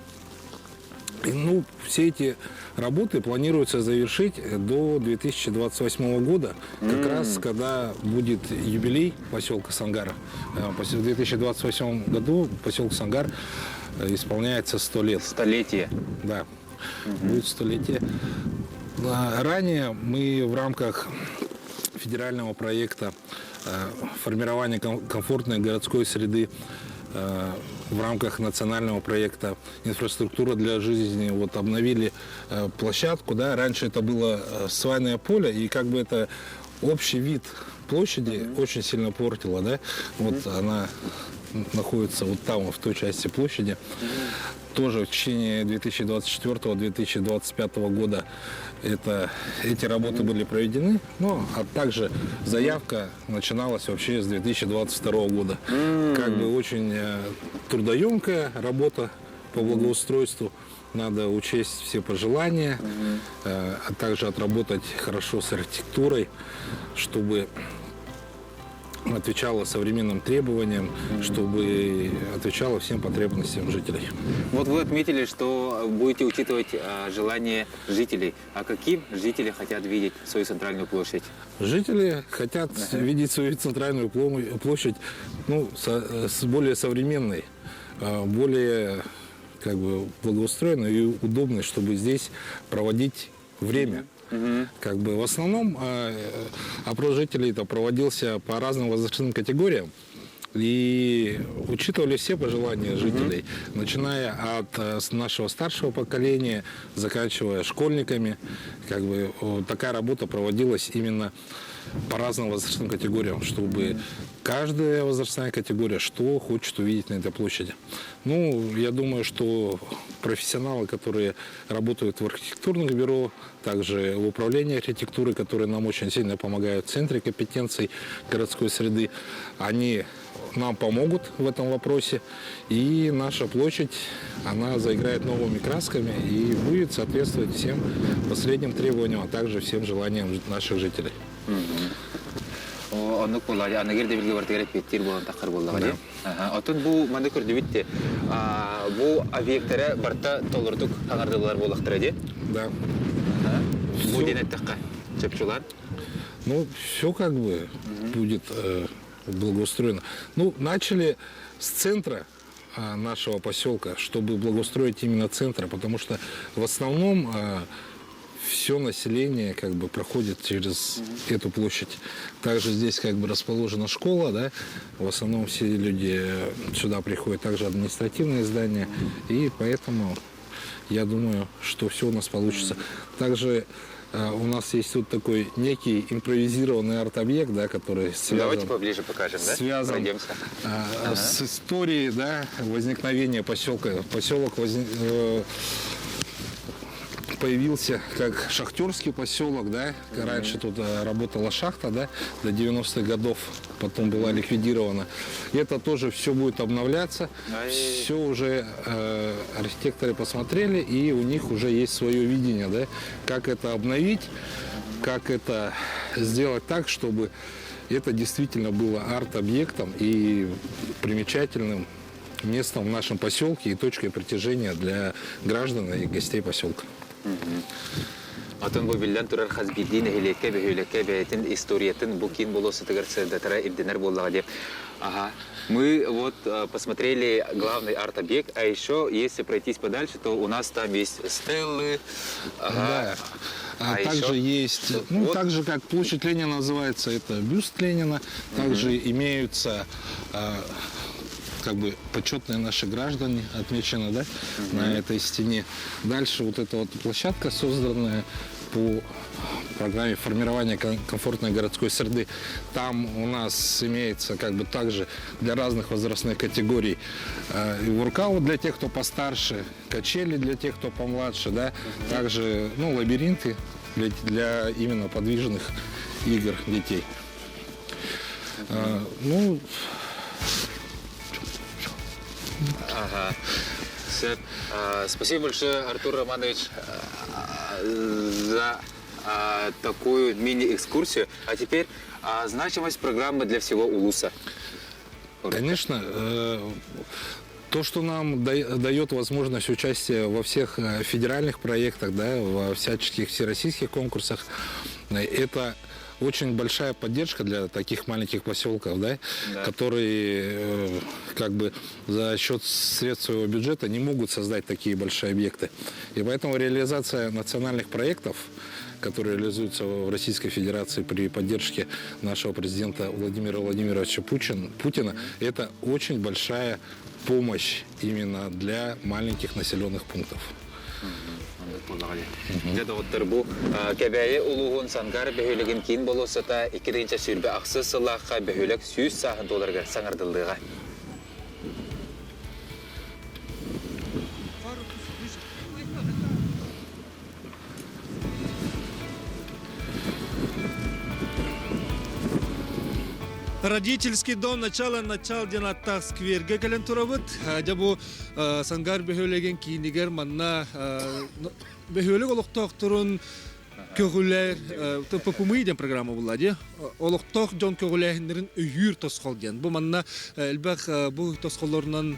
И, ну, все эти работы планируется завершить до 2028 года, как раз когда будет юбилей поселка Сангара. В 2028 году поселку Сангар исполняется 100 лет. Столетие. Да. Будет столетие. Ранее мы в рамках федерального проекта формирования комфортной городской среды в рамках национального проекта «Инфраструктура для жизни» вот обновили площадку. Да? Раньше это было свайное поле, и как бы это общий вид площади очень сильно портило. Да? Вот она находится вот там, в той части площади. Тоже в течение 2024-2025 года эти работы были проведены. Ну, а также заявка начиналась вообще с 2022 года. Как бы очень трудоемкая работа по благоустройству. Надо учесть все пожелания, а также отработать хорошо с архитектурой, чтобы отвечала современным требованиям, чтобы отвечала всем потребностям жителей. Вот вы отметили, что будете учитывать желания жителей. А каким жители хотят видеть свою центральную площадь? Жители хотят видеть свою центральную площадь, ну, с более современной, более как бы благоустроенной и удобной, чтобы здесь проводить время. Как бы в основном опрос жителей это проводился по разным возрастным категориям. И учитывали все пожелания жителей, начиная от нашего старшего поколения, заканчивая школьниками. Как бы такая работа проводилась именно по разным возрастным категориям, чтобы каждая возрастная категория что хочет увидеть на этой площади. Ну, я думаю, что профессионалы, которые работают в архитектурных бюро, также в управлении архитектуры, которые нам очень сильно помогают в Центре компетенций городской среды, они нам помогут в этом вопросе. И наша площадь, она заиграет новыми красками и будет соответствовать всем последним требованиям, а также всем желаниям наших жителей. Оннук буолла, аныгы ирдэбилгэ барытыгар эппиэттиир буолан тахсар буоллаҕа дии. Оттон бу манна көрдүбүт дии. Бу объектара барыта толорутук хаҥардыллар буоллахтара дии. Да. Бу диэн эттэххэ, чопчулаан. Ну, все как бы будет благоустроено. Ну, начали с центра нашего поселка, чтобы благоустроить именно центр, потому что в основном все население как бы проходит через эту площадь. Также здесь как бы расположена школа, да, в основном все люди сюда приходят, также административные здания, и поэтому я думаю, что все у нас получится. Также у нас есть тут такой некий импровизированный арт-объект, да, который связан, Давайте поближе покажем, да? связан Пройдемся. с историей, да, возникновения поселка. Поселок появился как шахтерский поселок, да, раньше тут работала шахта, да, до 90-х годов, потом была ликвидирована. И это тоже все будет обновляться, все уже архитекторы посмотрели, и у них уже есть свое видение, да, как это обновить, как это сделать так, чтобы это действительно было арт-объектом и примечательным местом в нашем поселке и точкой притяжения для граждан и гостей поселка. Оттон бу биллэн турар хас биирдии нэһилиэккэ, бөһүөлэккэ бэйэтин историятын бу киин болуоссатыгар сырдатара ирдэнэр буоллаҕа дии. Ага. Мы вот посмотрели главный арт-объект, а еще, если пройтись подальше, то у нас там есть стеллы. Ага. Да. А А также еще? есть, ну, Вот. так же, как площадь Ленина называется, это бюст Ленина. Также имеются как бы почетные наши граждане отмечены, да, на этой стене. Дальше вот эта вот площадка, созданная по программе формирования комфортной городской среды. Там у нас имеется как бы также для разных возрастных категорий и воркаут для тех, кто постарше, качели для тех, кто помладше, да, также, ну, лабиринты для именно подвижных игр детей. Ну, Ага. Всё. Спасибо большое, Артур Романович, за такую мини-экскурсию. А теперь значимость программы для всего Улуса. Конечно, то, что нам дает возможность участия во всех федеральных проектах, да, во всяческих всероссийских конкурсах, это очень большая поддержка для таких маленьких поселков, да, да. которые э, как бы за счет средств своего бюджета не могут создать такие большие объекты. И поэтому реализация национальных проектов, которые реализуются в Российской Федерации при поддержке нашего президента Владимира Владимировича Путин, Путина, это очень большая помощь именно для маленьких населенных пунктов. Дьэ доҕоттор бу Кэбээйи улууһун Сангар бөһүөлэгин киин болуоссата 2028 сыллаахха бөһүөлэк 100 сааһын туоларыгар саҥардыллыаҕа. Родительский дом начало начал диэн аттаах сквергэ кэлэн турабыт. Дьэ бу Сангар бөһүөлэгин киинигэр манна бөһүөлэк олохтоохторун көҕүлэр ППМИ диэн программа буолла дии. Олохтоох дьон көҕүлээһиннэрин өйүүр тосхол диэн. Бу манна элбэх бу тосхоллорунан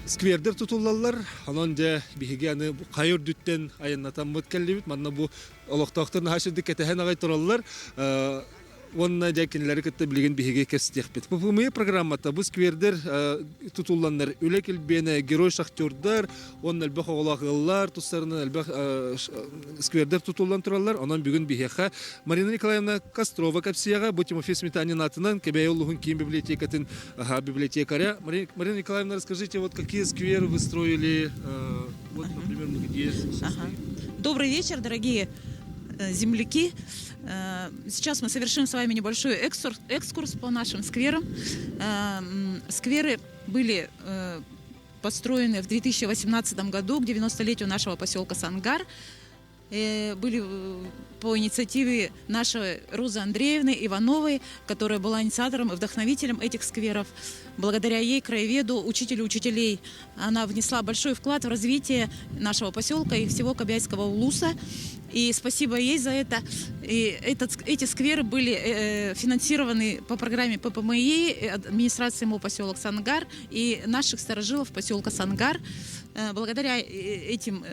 сквердэр тутуллаллар. Онон дьэ биһиги аны хайа үрдүттэн айаннатаммыт кэллибит. Манна бу олохтоохтор наһаа сүрдүк кэтэһэн аҕай тураллар. Уонна дьэ кинилэри кытта билигин биһиги кэпсэтиэхпит. ППМИ программата бу сквердэр тутулланнар үлэ килбиэнэ герой шахтердар уонна элбэх оҕолоох ыаллар тустарынан элбэх сквердэр тутуллан тураллар. Онон бүгүн биһиэхэ Марина Николаевна Кострова кэпсиэҕэ бу Тимофей Сметанин аатынан Кэбээйи улууһун киин библиотекатын библиотекаря. Марина Николаевна, расскажите, вот какие скверы вы строили, вот, например, мы где ага. Добрый вечер, дорогие земляки. Сейчас мы совершим с вами небольшой экскурс по нашим скверам. Скверы были построены в 2018 году к 90-летию нашего поселка Сангар. Были по инициативе нашей Розы Андреевны Ивановой, которая была инициатором и вдохновителем этих скверов. Благодаря ей, краеведу, учителю учителей, она внесла большой вклад в развитие нашего поселка и всего Кобяйского улуса. И спасибо ей за это. И этот, эти скверы были э, финансированы по программе ППМИ, администрации МО поселок Сангар и наших старожилов поселка Сангар. Э, благодаря э, этим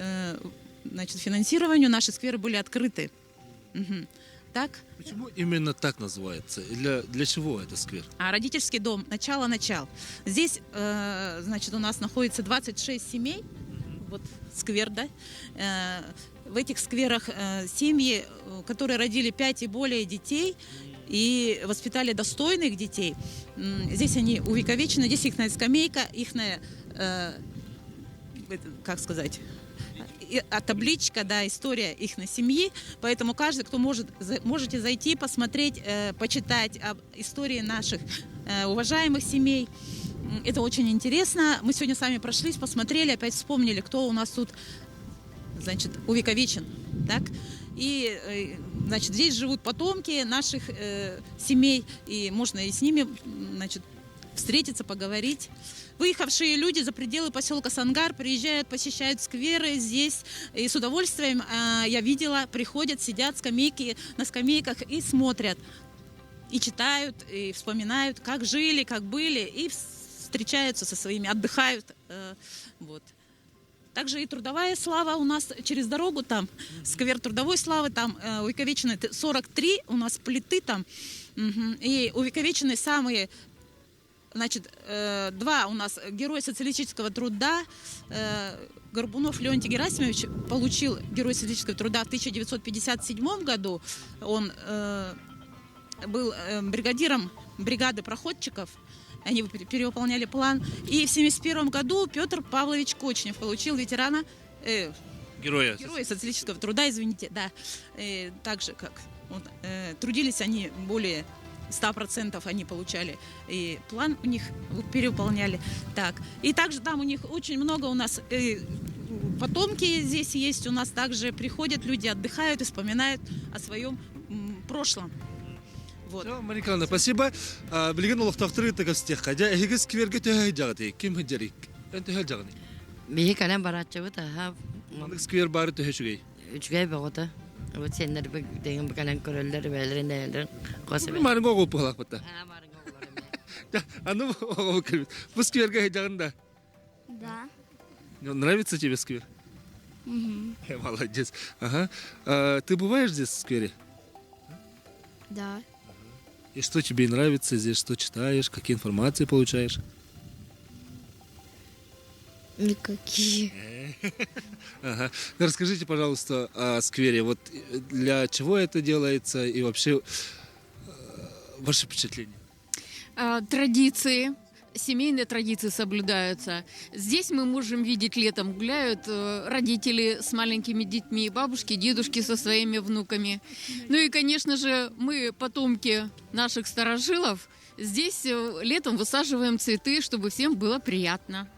значит, финансированию наши скверы были открыты. Угу. Так? Почему именно так называется? Для, для чего это сквер? А, родительский дом. Начало-начал. Здесь, э, значит, у нас находится 26 семей. Вот сквер, да? Э, в этих скверах э, семьи, которые родили 5 и более детей, и воспитали достойных детей. Здесь они увековечены, здесь их скамейка, их, э, как сказать, а табличка, да, история их семьи, поэтому каждый, кто может, можете зайти, посмотреть, э, почитать об истории наших э, уважаемых семей. Это очень интересно. Мы сегодня с вами прошлись, посмотрели, опять вспомнили, кто у нас тут, значит, увековечен, так? И, э, значит, здесь живут потомки наших э, семей, и можно и с ними, значит, встретиться, поговорить. Выехавшие люди за пределы поселка Сангар приезжают, посещают скверы здесь. И с удовольствием э, я видела, приходят, сидят скамейки, на скамейках и смотрят. И читают, и вспоминают, как жили, как были, и встречаются со своими, отдыхают. Э, вот. Также и трудовая слава у нас через дорогу там, сквер трудовой славы, там э, увековечены 43 у нас плиты там, угу, и увековечены самые Значит, э, два у нас герой социалистического труда, э, Горбунов Леонтий Герасимович получил Герой социалистического труда в 1957 году. Он э, был бригадиром бригады проходчиков. Они перевыполняли план. И в 1971 году Петр Павлович Кочнев получил ветерана... Э, Героя. Героя социалистического труда, извините, да. Э, так же, как вот, э, трудились они более 100% они получали, и план у них перевыполняли. Так. И также там у них очень много у нас э, потомки здесь есть, у нас также приходят люди, отдыхают и вспоминают о своем прошлом. Вот. Мария Николаевна, спасибо. Билигин олохтоохтору кытта кэпсэтиэххэ. Дьэ, эһиги сквергэ төһө сылдьаҕытый? Ким сылдьарый? Эн төһө сылдьаҕыный? Биһи кэлэн барааччыбыт, аха. Маннык сквер баары төһө үчүгэй? Үчүгэй бөҕөтө. Вот сеннер деген кэлэн көрөллөр, бээлэрин бээлэрин хос Марынга оҕу пыһалаахпыт Аны оҕу кэлбит. Бу сквергэ сылдьаҕын да? Да. Нравится тебе сквер? Угу. Молодец. Ага. А, ты бываешь здесь в сквере? Да. И что тебе нравится здесь, что читаешь, какие информации получаешь? Никакие. Ага. Расскажите, пожалуйста, о сквере. Вот для чего это делается и вообще ваше впечатление? Традиции, семейные традиции соблюдаются. Здесь мы можем видеть, летом гуляют родители с маленькими детьми, бабушки, дедушки со своими внуками. Ну и, конечно же, мы, потомки наших старожилов, здесь летом высаживаем цветы, чтобы всем было приятно.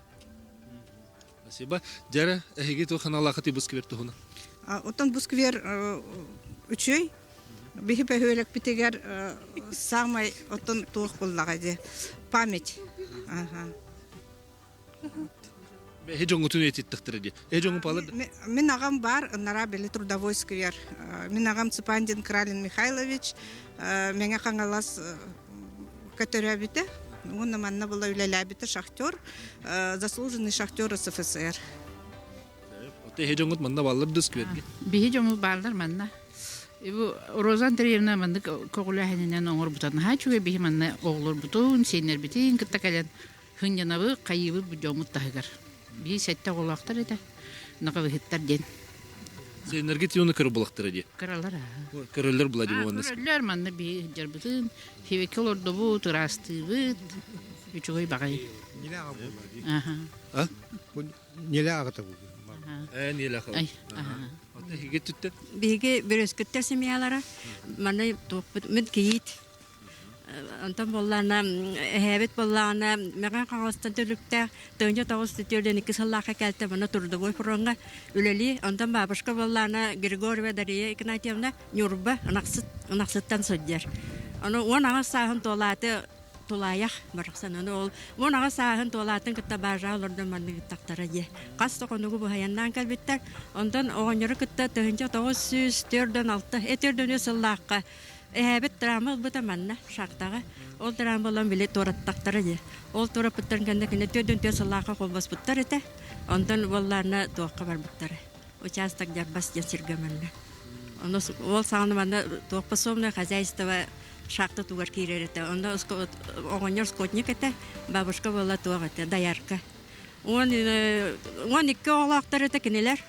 Спасибо. Дьэ, эһиги туох санаалааххытый бу сквер туһунан? Оттон бу сквер үчүгэй. Биһи бөһүөлэкпитигэр самай оттон туох буллаҕа дии память. Ага. Эһи дьоҥҥутун үйэтиттэхтэрэ дии. Эһи дьоҥҥун паалар Мин аҕам баар, ынара били трудовой сквер. Мин аҕам Цыпандин Кралин Михайлович Мэҥэ Хаҥалас көтөрөөбүтэ. Уонна манна была үлэлээбитэ шахтер, заслуженный шахтер СФСР. Оттон эһи дьоҥҥут манна бааллар да сквергэ? Биһи дьоммут бааллар манна. Бу Роза Андреевна маннык көҕүлээһининэн оҥорбута наһаа үчүгэй биһи манна оҕолорбутун, сиэннэрбитин кытта кэлэн Хынньанабы хайыыбыт бу дьоммут таһыгар. Биир сэттэ оҕолоохтор этэ. Наҕабыһыттар диэн. Сиэннэргит юны көрө булахтара дии. Кыралар аа. Көрөллөр була дии уонна. Көрөллөр манна биһи дьарбытын хивекке олордубут, ыраастыыбыт. Үчүгэй баҕайы. Аха. А? Неле аҕата бу. Э, неле аҕата. Биһиги түттэ. Биһиги бүрөскүттэр семьялара манна туохпут мин кийиит Онтон буоллаҕына эһээбит буоллаҕына Мэҕэн Хаҥаластан түлүктээх тыһыынча тоҕус түөрт икки сыллаахха кэлтэ манна трудовой фроҥҥа үлэлии. Онтон бабушка буоллаҕына Григорьева Дария Игнатьевна Ньурба Ынахсыт Ынахсыттан сылдьар. Ону 18 сааһын туолааты тулаайах барахсан. Ону ол 18 сааһын туолаатын кытта баажаа олордон маннык ыттахтара дии. Хас да хонугу быһайаннаан кэлбиттэр. Онтон оҕонньору кытта 1946 этөрдөнү сыллаахха Эһээбит драма ылбыта манна, шахтаҕа. Ол драма ылан били туораттахтара дии. Ол туораппыттарын кэннэ кинилэр түөрт түөрт сыллаахха холбоспуттар этэ. Онтон буоллаана туохха барбыттара. Участок Дьарбас диэн сиргэ манна. Ону ол саҕана манна туох пособное хозяйство шахта тугар киирэр этэ. Онно оҕонньор скотник этэ, бабушка буолла туох этэ, доярка. 12 оҕолоохтор этэ кинилэр.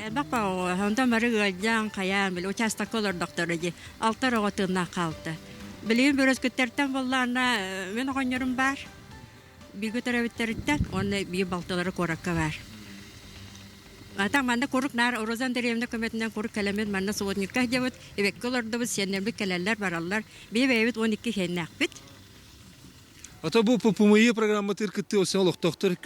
Элбэх онтон бары ыалдьан, хайаан, били учаастакка олордохторо дии. Алтар оҕо тыыннаах хаалта. Билигин бөрөскүттэртэн буоллаҕына мин оҕонньорум баар. Бииргэ төрөөбүттэриттэн уонна биир балтылара куоракка баар. Ата манна курук наар Роза Андреевна көмөтүнэн курук кэлэммит манна субботникка сылдьабыт, эбэккэ олордубут, сиэннэрбит кэлэллэр, бараллар. Биһи бэйэбит 12 сиэннээхпит. Ата бу ППМИ программатыгар кыттыы өссө олохтоохтор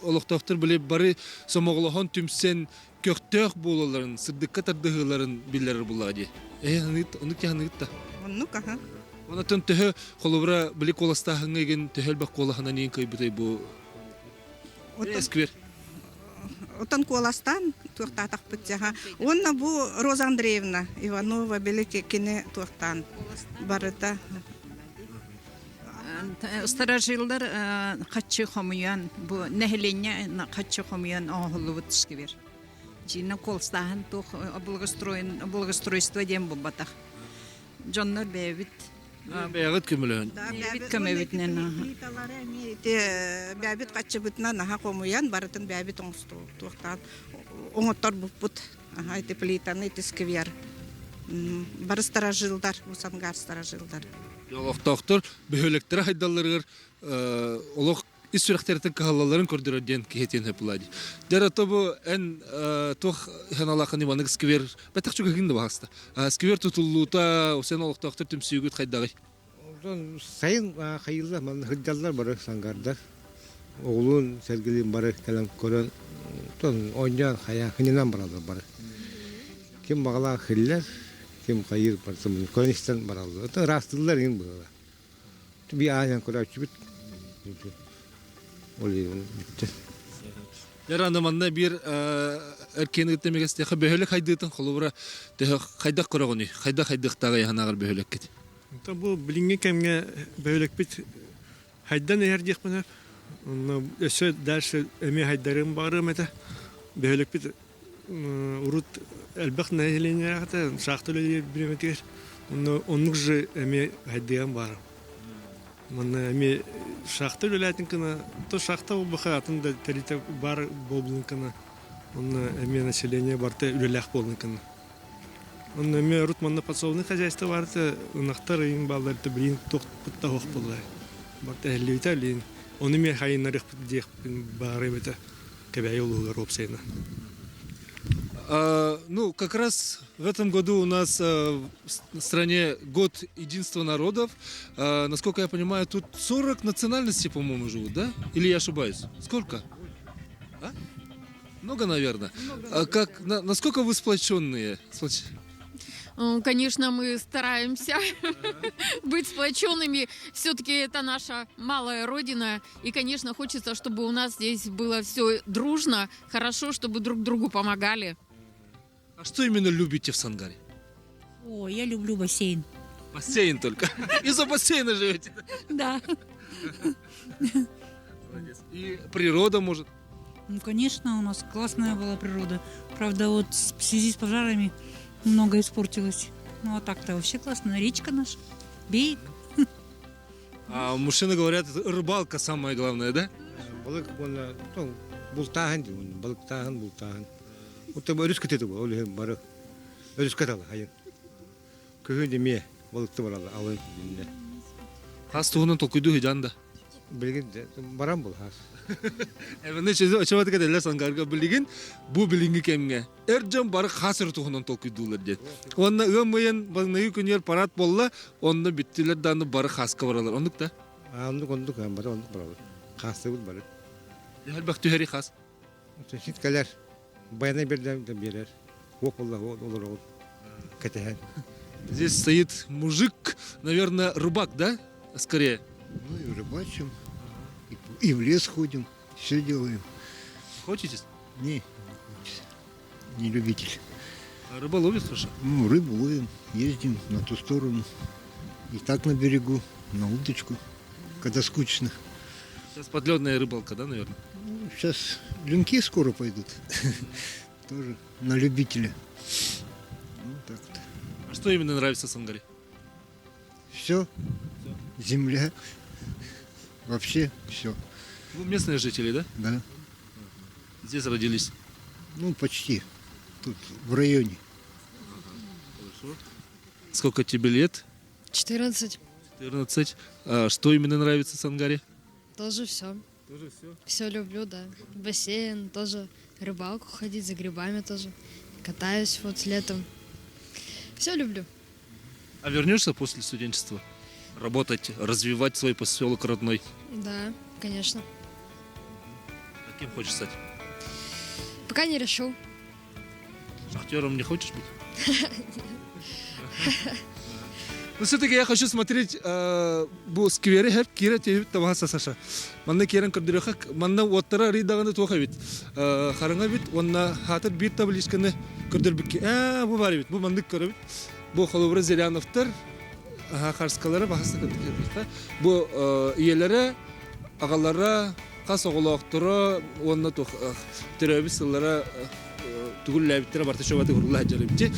олохтоохтор били бары сомоҕолоһон түмсэн көхтөөх буолалларын, сырдыкка тардыһыыларын биллэрэр буллаҕа дии. Э, оннук тиһаныгыт да. Оннук, аха. Онотон төһө холобура били куоластааһыҥҥа игин төһө элбэх куолаһынан иин кыайбытай бу сквер? Отон куоластаан туохтаатахпыт дьаха. Уонна бу Роза Андреевна Иванова били кини туохтаан барыта Старожиллар хаччы хомуйан, бу нэһилиэнньэ хаччы хомуйан оҥоһуллубут сквер. Дьиинэ куоластааһын туох благоустройство диэн буолбатах. Дьоннор бэйэбит Бэйэҕит көмөлөһөн. Бэйэбит көмөбүтүнэн. Бэйэбит хаччыбытынан аха хомуйан барытын бэйэбит оҥостуохтаан оҥотторбуппут. Аха ити плитаны ити сквер. Бары старожилдар, бу Сангар старожилдар. Олохтоохтор бөһүөлэктэрэ хайдалларыгар олох ис сүрэхтэриттэн кыһаллалларын көрдөрөр диэн киһитин хөпүлаа дии. Дьэ ото бу эн туох ханалаахын Иванык сквер бэтэх чугаһын да баһаста. Сквер тутуллуута сен олохтоохтор түмсүүгүт хайдаҕый? Онтон сайын хайыыллар манна сылдьаллар бары сангардар. Оҕолуун сэргэлиин бары кэлэн көрөн оттон оонньоон хайа хынынан бараллар бары. Ким баҕалаах хиллэр, ким хайыыр барытын көрөн истэн бараллар. Оттон ыраастыыллар иҥин быһыылаах. Би аанан көрөөччүбүт. Ол бүттэ. Дьэ аны манна биир эркиэн ыытта эмигэстиэхэ бөһүөлэк хайдыытын холобура төһө хайдах көрөҕүнүй? Хайдах хайдыахтааҕый аһынааҕар бөһүөлэккит? Бу билиҥҥи кэмҥэ бөһүөлэкпит хайдан иһэр диэхпин сөп. Онно өссө дальше эмиэ хайдарыам баҕарыам этэ. Бөһүөлэкпит урут элбэх нэһилиэнньэлээх этэ, шахта үлэлиир бириэмэтигэр. Онно оннук же эмиэ хайдыам баар. Манна эмиэ шахта үлэлээтин гына, то шахта буолбаха атын да тэрилтэ баар буолбутун гына, онно эмиэ население барыта үлэлээх буоллун гына. Онно эмиэ урут манна подсобный хозяйство барыта ынахтар ыйын баалларыта билин туох туох буолла. Барыта эһиллибитэ билин ону эмиэ хайыннарыахпыт диэхпин баҕарыам этэ Кэбээйи улууһугар уопсайынан. Ну, как раз в этом году у нас в стране год единства народов. Насколько я понимаю, тут 40 национальностей, по-моему, живут, да? Или я ошибаюсь? Сколько? А? Много, наверное. Много. А как, насколько вы сплоченные? Конечно, мы стараемся быть сплоченными. Все-таки это наша малая родина. И, конечно, хочется, чтобы у нас здесь было все дружно, хорошо, чтобы друг другу помогали. А что именно любите в Сангаре? О, я люблю бассейн. Бассейн только. Из-за бассейна живете? Да. Молодец. И природа, может? Ну, конечно, у нас классная была природа. Правда, вот в связи с пожарами много испортилось. Ну, а так-то вообще классно. Речка наша, берег. А мужчины говорят, рыбалка самое главное, да? Балык уонна бултааһын балыктааһын бултааһын. Оттон өрүс кытыты ол иһин бары өрүскэ тала хайын. Күһүн эмиэ балыкты баралар алын динне. Хас туһунан толкуйдуу сыдьаан да? Билигин баран бул хас. Эбэни чөбөтүк этэллэр Сангарга билигин бу билиҥҥи кэмҥэ эр дьон бары хас эрэ туһунан толкуйдуулар диэн. Уонна ыам ыйын маҥнайгы күнүгэр парад буолла, онно бүттүлэр даҕаны бары хааска баралар. Оннук да? Оннук оннук бары оннук барабыт. Хаастыбыт бары. Элбэх түһэри хас. Сит кэлэр. Байанай берден берер. Уок болла олорогут. Кэтэһэн. Здесь стоит мужик, наверное, рыбак, да? Скорее. Ну и рыбачим, и в лес ходим, все делаем. Охотитесь? Не, не любитель. А рыба ловит хорошо? Ну, рыбу ловим, ездим на ту сторону. И так на берегу, на удочку, когда скучно. Сейчас подледная рыбалка, да, наверное? Ну, сейчас люнки скоро пойдут. Тоже на любителя. Ну, так вот. А что именно нравится Сангаре? Все. Земля. Вообще все. Вы местные жители, да? Да. Здесь родились? Ну, почти. Тут, в районе. Хорошо. Сколько тебе лет? 14. 14. А что именно нравится Сангаре? Тоже все. Тоже все? Все люблю, да. Бассейн, тоже рыбалку ходить, за грибами тоже. Катаюсь вот летом. Все люблю. А вернешься после студенчества? Работать, развивать свой поселок родной? Да, конечно. А кем хочешь стать? Пока не решил. Шахтером не хочешь быть? Но все-таки я хочу смотреть бу сквери хеп кире тиһибит табаһа Саша. Манна киэрэн көрдөрөхө манна уоттара арыйдаҕына туох эбит. Хараҥа эбит уонна хаатыр биир табличканы көрдөрбүккэ ээ бу бар эбит бу маннык көрөбүт. Бу холобура Зыряновтар харскалара баһаста көрдөрбүттэр. Бу ийэлэрэ аҕалара хас оҕолоохторо уонна туох төрөөбүт сыллара тугуллээбиттэрэ барыта чобаты урула сылдьар эбит.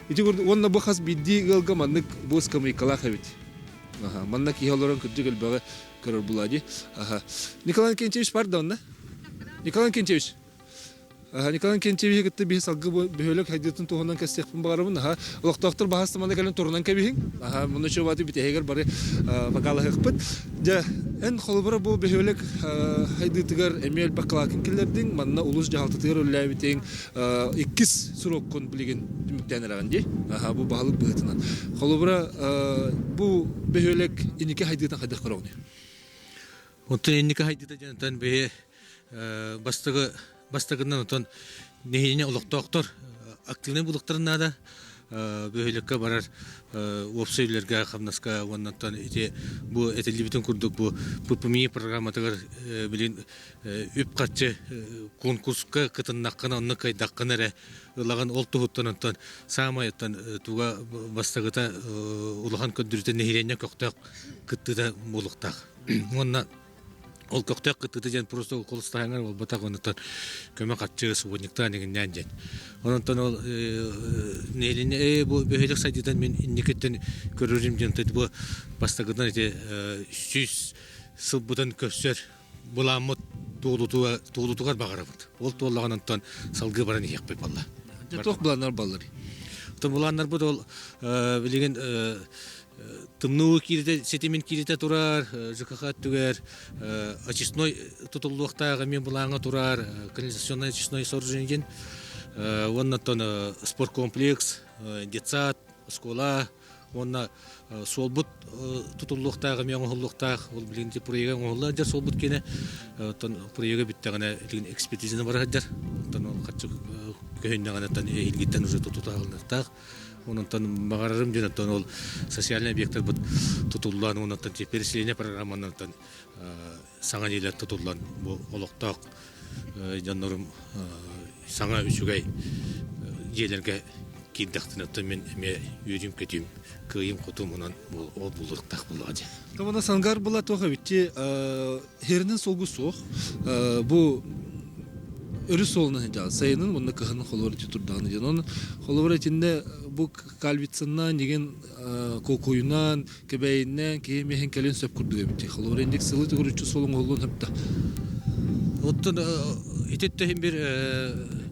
Ити курдук уонна бу хас биирдии ыалга маннык бу ыскамыйкалаах эбит. Манна киһи олорон кырдьык элбэҕи көрөр буолаа дии. Николай Иннокентьевич бар да онно? Николай Иннокентьевич. Николай Иннокентьевиһи кытта биһи салгыы бөһүөлэк хайдыытын туһунан кэпсиэхпин баҕарабын. Аха, олохтоохтор баһаста манна кэлэн турунан кэбиһиҥ. Аха, муну чуобаты бүтэһигэр бары бакаалаһыахпыт. Дьэ, эн холобура бу бөһүөлэк хайдыытыгар эмиэ элбэх кылаакын киллэрдиҥ, манна улуус дьаһалтатыгар үлэлээбитиҥ, иккис сроккун билигин түмүктээн эрэҕин дии. Аха, бу баһылык быһыытынан. Холобура, бу бөһүөлэк инники хайдыытын хайдах көрөҕүнүй? Онтон инники хайдыыта диэн биһи бастакы бастакынан отон нэһилиэнньэ олохтоохтор активнай булуктарын наада бөһүөлэккэ барар уопсай үлэлэргэ хамнаска уонна ити бу этиллибитин курдук бу ППМИ программатыгар билин үп-харчы конкурска кытыннаххына онно кыайдаххына эрэ ылаҕын ол туһуттан онтон саамай оттон туга бастакыта улахан көрдөрүүтэ нэһилиэнньэ көхтөөх кыттыыта буолуохтаах уонна. Ол көхтөөх кыттыыта диэн просто холустаһыҥар буолбатах, онтон көмө харчы субботниктаан иҥиннээн диэн. Онтон ол нэһилиэнньэ бу бөһүөлэк сайдыытын мин инникиттэн көрөрүм диэн бу бастакытынан ити 100 сылбытын көрсөр былааммыт туолутугар баҕарабыт. Ол туоллаҕын онтон салгыы баран иһиэхпит буолла. Туох былааннар баллар? Оттон былааннарбыт ол билигин тымныы кииритэ ситимин кииритэ турар ЖКХ өттүгэр очистной тутуллуохтаах эмиэ былааҥҥа турар канализационный очистной сооружение диэн уонна оттон спорткомплекс детсад оскуола уонна суолбут тутуллуохтаах эмиэ оҥоһуллуохтаах ол билигин проега оҥоһулла сылдьар суолбут киэнэ оттон проега бүттэҕинэ билигин экспертизаны бара сылдьар оттон ол харчы көһүннэҕинэ оттон эһиилгиттэн уже тутуллуохтаах Онтон баҕарарым диэн оттон ол социальный объектарбыт тутуллан онтон переселение программанан саҥа дьиэлэр тутуллан бу олохтоох дьоннорум саҥа үчүгэй дьиэлэргэ киирдэхтинэ оттон мин эмиэ үөрүүм-көтүүм кыайым-хотуум онон ол булуохтаах буоллаҕа дии. Команда Сангар была туох эбитти Херинен солгу суох. Бу өрүс суолунан сылдьаҕын. Сайынын уонна кыһынын холобур ити турдаҕына диэн. Онон холобур итиннэ бу Кальвицыннаан дигин Куокуйунан, Кэбээйиннээн киһи миэхин кэлин сөп курдук эбит. Холобур инник сылы төгүрүччү суол оҥоһуллуон сөптө. Оттон ити өттө иһин бир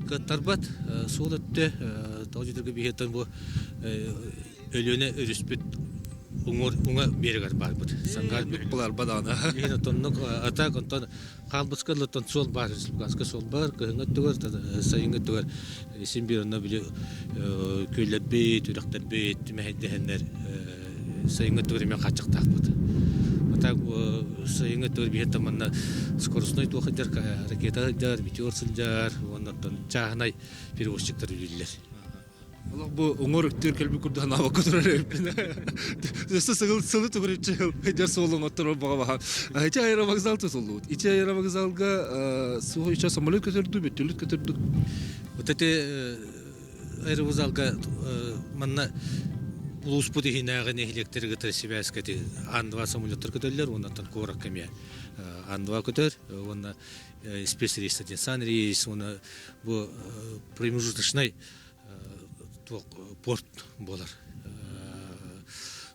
кыаттарбат суол өттө тоҕо дьиэтэргэ биһиэттэн бу Өлүөнэ өрүспүт уҥуор уҥа биэрэгэр баарбыт. Сангаар буларба даҕаны. Иһин отоннук атак онтон хаалбытка оттон суол баар, республиканскай суол баар, кыһыҥҥы өттүгэр, сайыҥҥы өттүгэр син биир онно били күөллэрбит, үрэхтэрбит мэһэйдэһэннэр сайыҥҥы өттүгэр эмиэ хааччахтаахпыт. А так сайыҥҥы өттүгэр биһиэттэн манна скоростной туох сылдьар, ракета сылдьар, метеор сылдьар, уонна оттон чааһынай перевозчиктар үлэлииллэр. Олох бу уҥуор үктүүр кэлбит курдук санаабакка турар эбиппин. Өссө сылы сылы түгүрүччү дьэр суолун отторор баҕа баха. Ити аэровокзал тутуллубут. Ити аэровокзалга суох ича самолет көтөрдүү, бөттөлүт көтөрдүү. Вот эти аэровокзалга манна улууспут иһинээҕи нэһилиэктэри кытары сибээскэ Ан-2 самолеттар көтөллөр, уоннаттан куоракка эмиэ Ан-2 көтөр, уонна спецрейс диэн санрейс, уонна бу промежуточный туох порт буолар.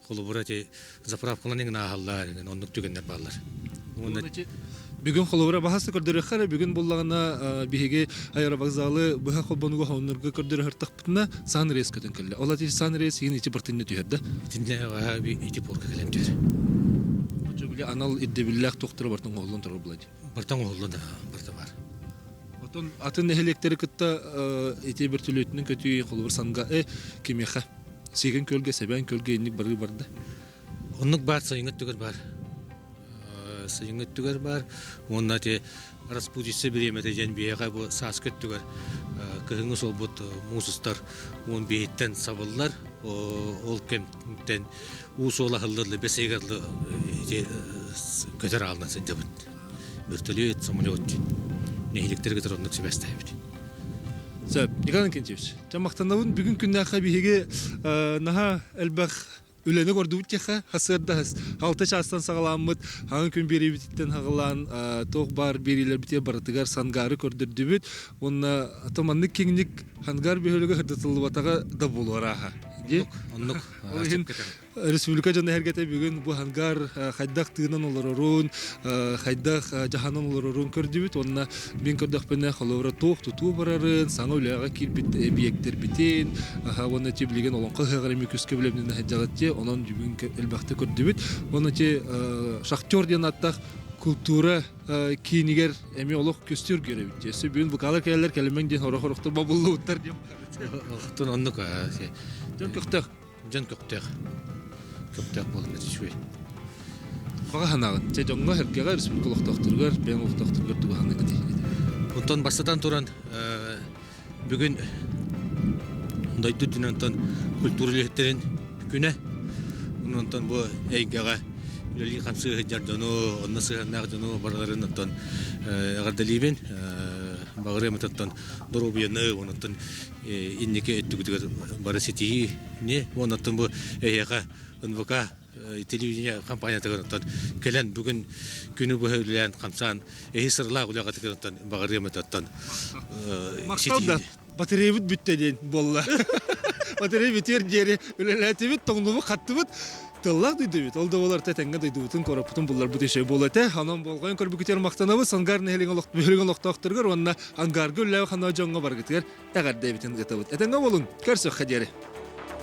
Холобура ити заправкалан иҥин ааһаллар, оннук түгэннэр бааллар. Бүгүн холобура баһаста көрдөрүөххэ эрэ бүгүн буллаҕына биһиги аэровокзалы быһа холбонуга хоһоннорго көрдөрө сыртахпытына сан рейс көтөн кэллэ. Ол ати сан рейс иин ити бартынна түһэр да. Итиннэ ити порка кэлэн түһэр. Очо били анал ирдэбиллээх тохторо бартын оһоллон турар була ди. Бартан оһоллон да барта бар. Отон атын нэһилиэктэри кытта ити бөртөлүөтүнэн көтүү холобур санга э кимиэхэ Сиэгэн көлгө, Сэбээн көлгө инник барыы барда. Оннук баар сайыҥҥы өттүгэр баар. Сайыҥҥы өттүгэр баар. Уонна ити распутица бириэмэтэ диэн биһиэхэ бу сааскы өттүгэр кыһыҥҥы суолбут муус устар уон биэһиттэн сабыллар. Ол кэмтэн уу суола аһыллар бэс ыйыгар ити көтөр аалынан сылдьабыт. Бөртөлүөт, самолет нэһилиэктэри кытары оннук сибээстэһэбит. Сөп. Николай Иннокентьевич, дьэ махтанабын бүгүн күннээххэ биһиги наһаа элбэх үлэни көрдүбүт диэххэ сарсыарда алта чаастан саҕаламмыт хаҥа күн биэриибититтэн саҕалаан туох баар биэриилэрбитигэр барытыгар Сангары көрдөрдүбүт уонна то маннык киҥник Хангар бөһүөлэгэ сырдатыллыбатаҕа да буолуо Дии. Оннук. Ол иһин республика дьоно эһэргэтэ бүгүн бу Хангар хайдах тыынан олорорун, хайдах дьаһанан олорорун көрдүбүт уонна мин көрдөхпүнэ холобура туох тутуу барарын, саҥа үлэҕэ киирбит эбийиэктэрбитин уонна ти билигин олоҥхо ыһыаҕар эмиэ күскэ билэмнин сылдьаҕыт дии, онон бүгүн элбэхтик көрдүбүт. Уонна ти шахтер диэн ааттаах култуура киинигэр эмиэ олох көстөр эбит. Өссө бүгүн букалар кэлэллэр кэлимэҥ диэн орох-орохтор бобуллубуттар диэн. Оттон оннук Дьон көхтөөх. Дьон көхтөөх. Көхтөөх буолан үчүгэй. Баҕа санааҕын. Чэ дьоҥҥо сэргэҕэ республика олохтоохторугар, бэйэҥ олохтоохторугар тугу саныыгытый? Онтон бастатан туран бүгүн дойду үрдүнэн онтон культура үлэһиттэрин күнэ. Онтон бу эйгэҕэ үлэлии-хамсыы сылдьар дьону, онно сыһыаннаах дьону барыларын оттон эҕэрдэлиибин. Баҕарыам оттон доруобуйаны, онтон инники өттүгүтүгэр бары ситиһиини, онтон бу эһиэхэ НВК телевидение компаниятыгар оттон кэлэн бүгүн күнү быһа үлэлээн хамсаан эһи сыралаах үлэҕитигэр оттон баҕарыам этэ оттон Махтал да батареябыт бүттэ диэн буолла. Батарея бүтүөр диэри үлэлээтибит, тоҥнубут, хаттыбыт. Тыллаах дойдубут. Ол да буолар тэҥҥэ дойдубутун, короппутун булларбыт үчүгэй буолла этэ. Онон болҕойон көрбүкүтүгэр махтанабыт. Сангар нэһилиэгин олох олохтоохторугар уонна ангарга үлэлээбит ханна дьоҥҥо баргытыгар эҕэрдэ эбитин ыытабыт. Этэҥҥэ буолуҥ, көрсүөххэ диэри.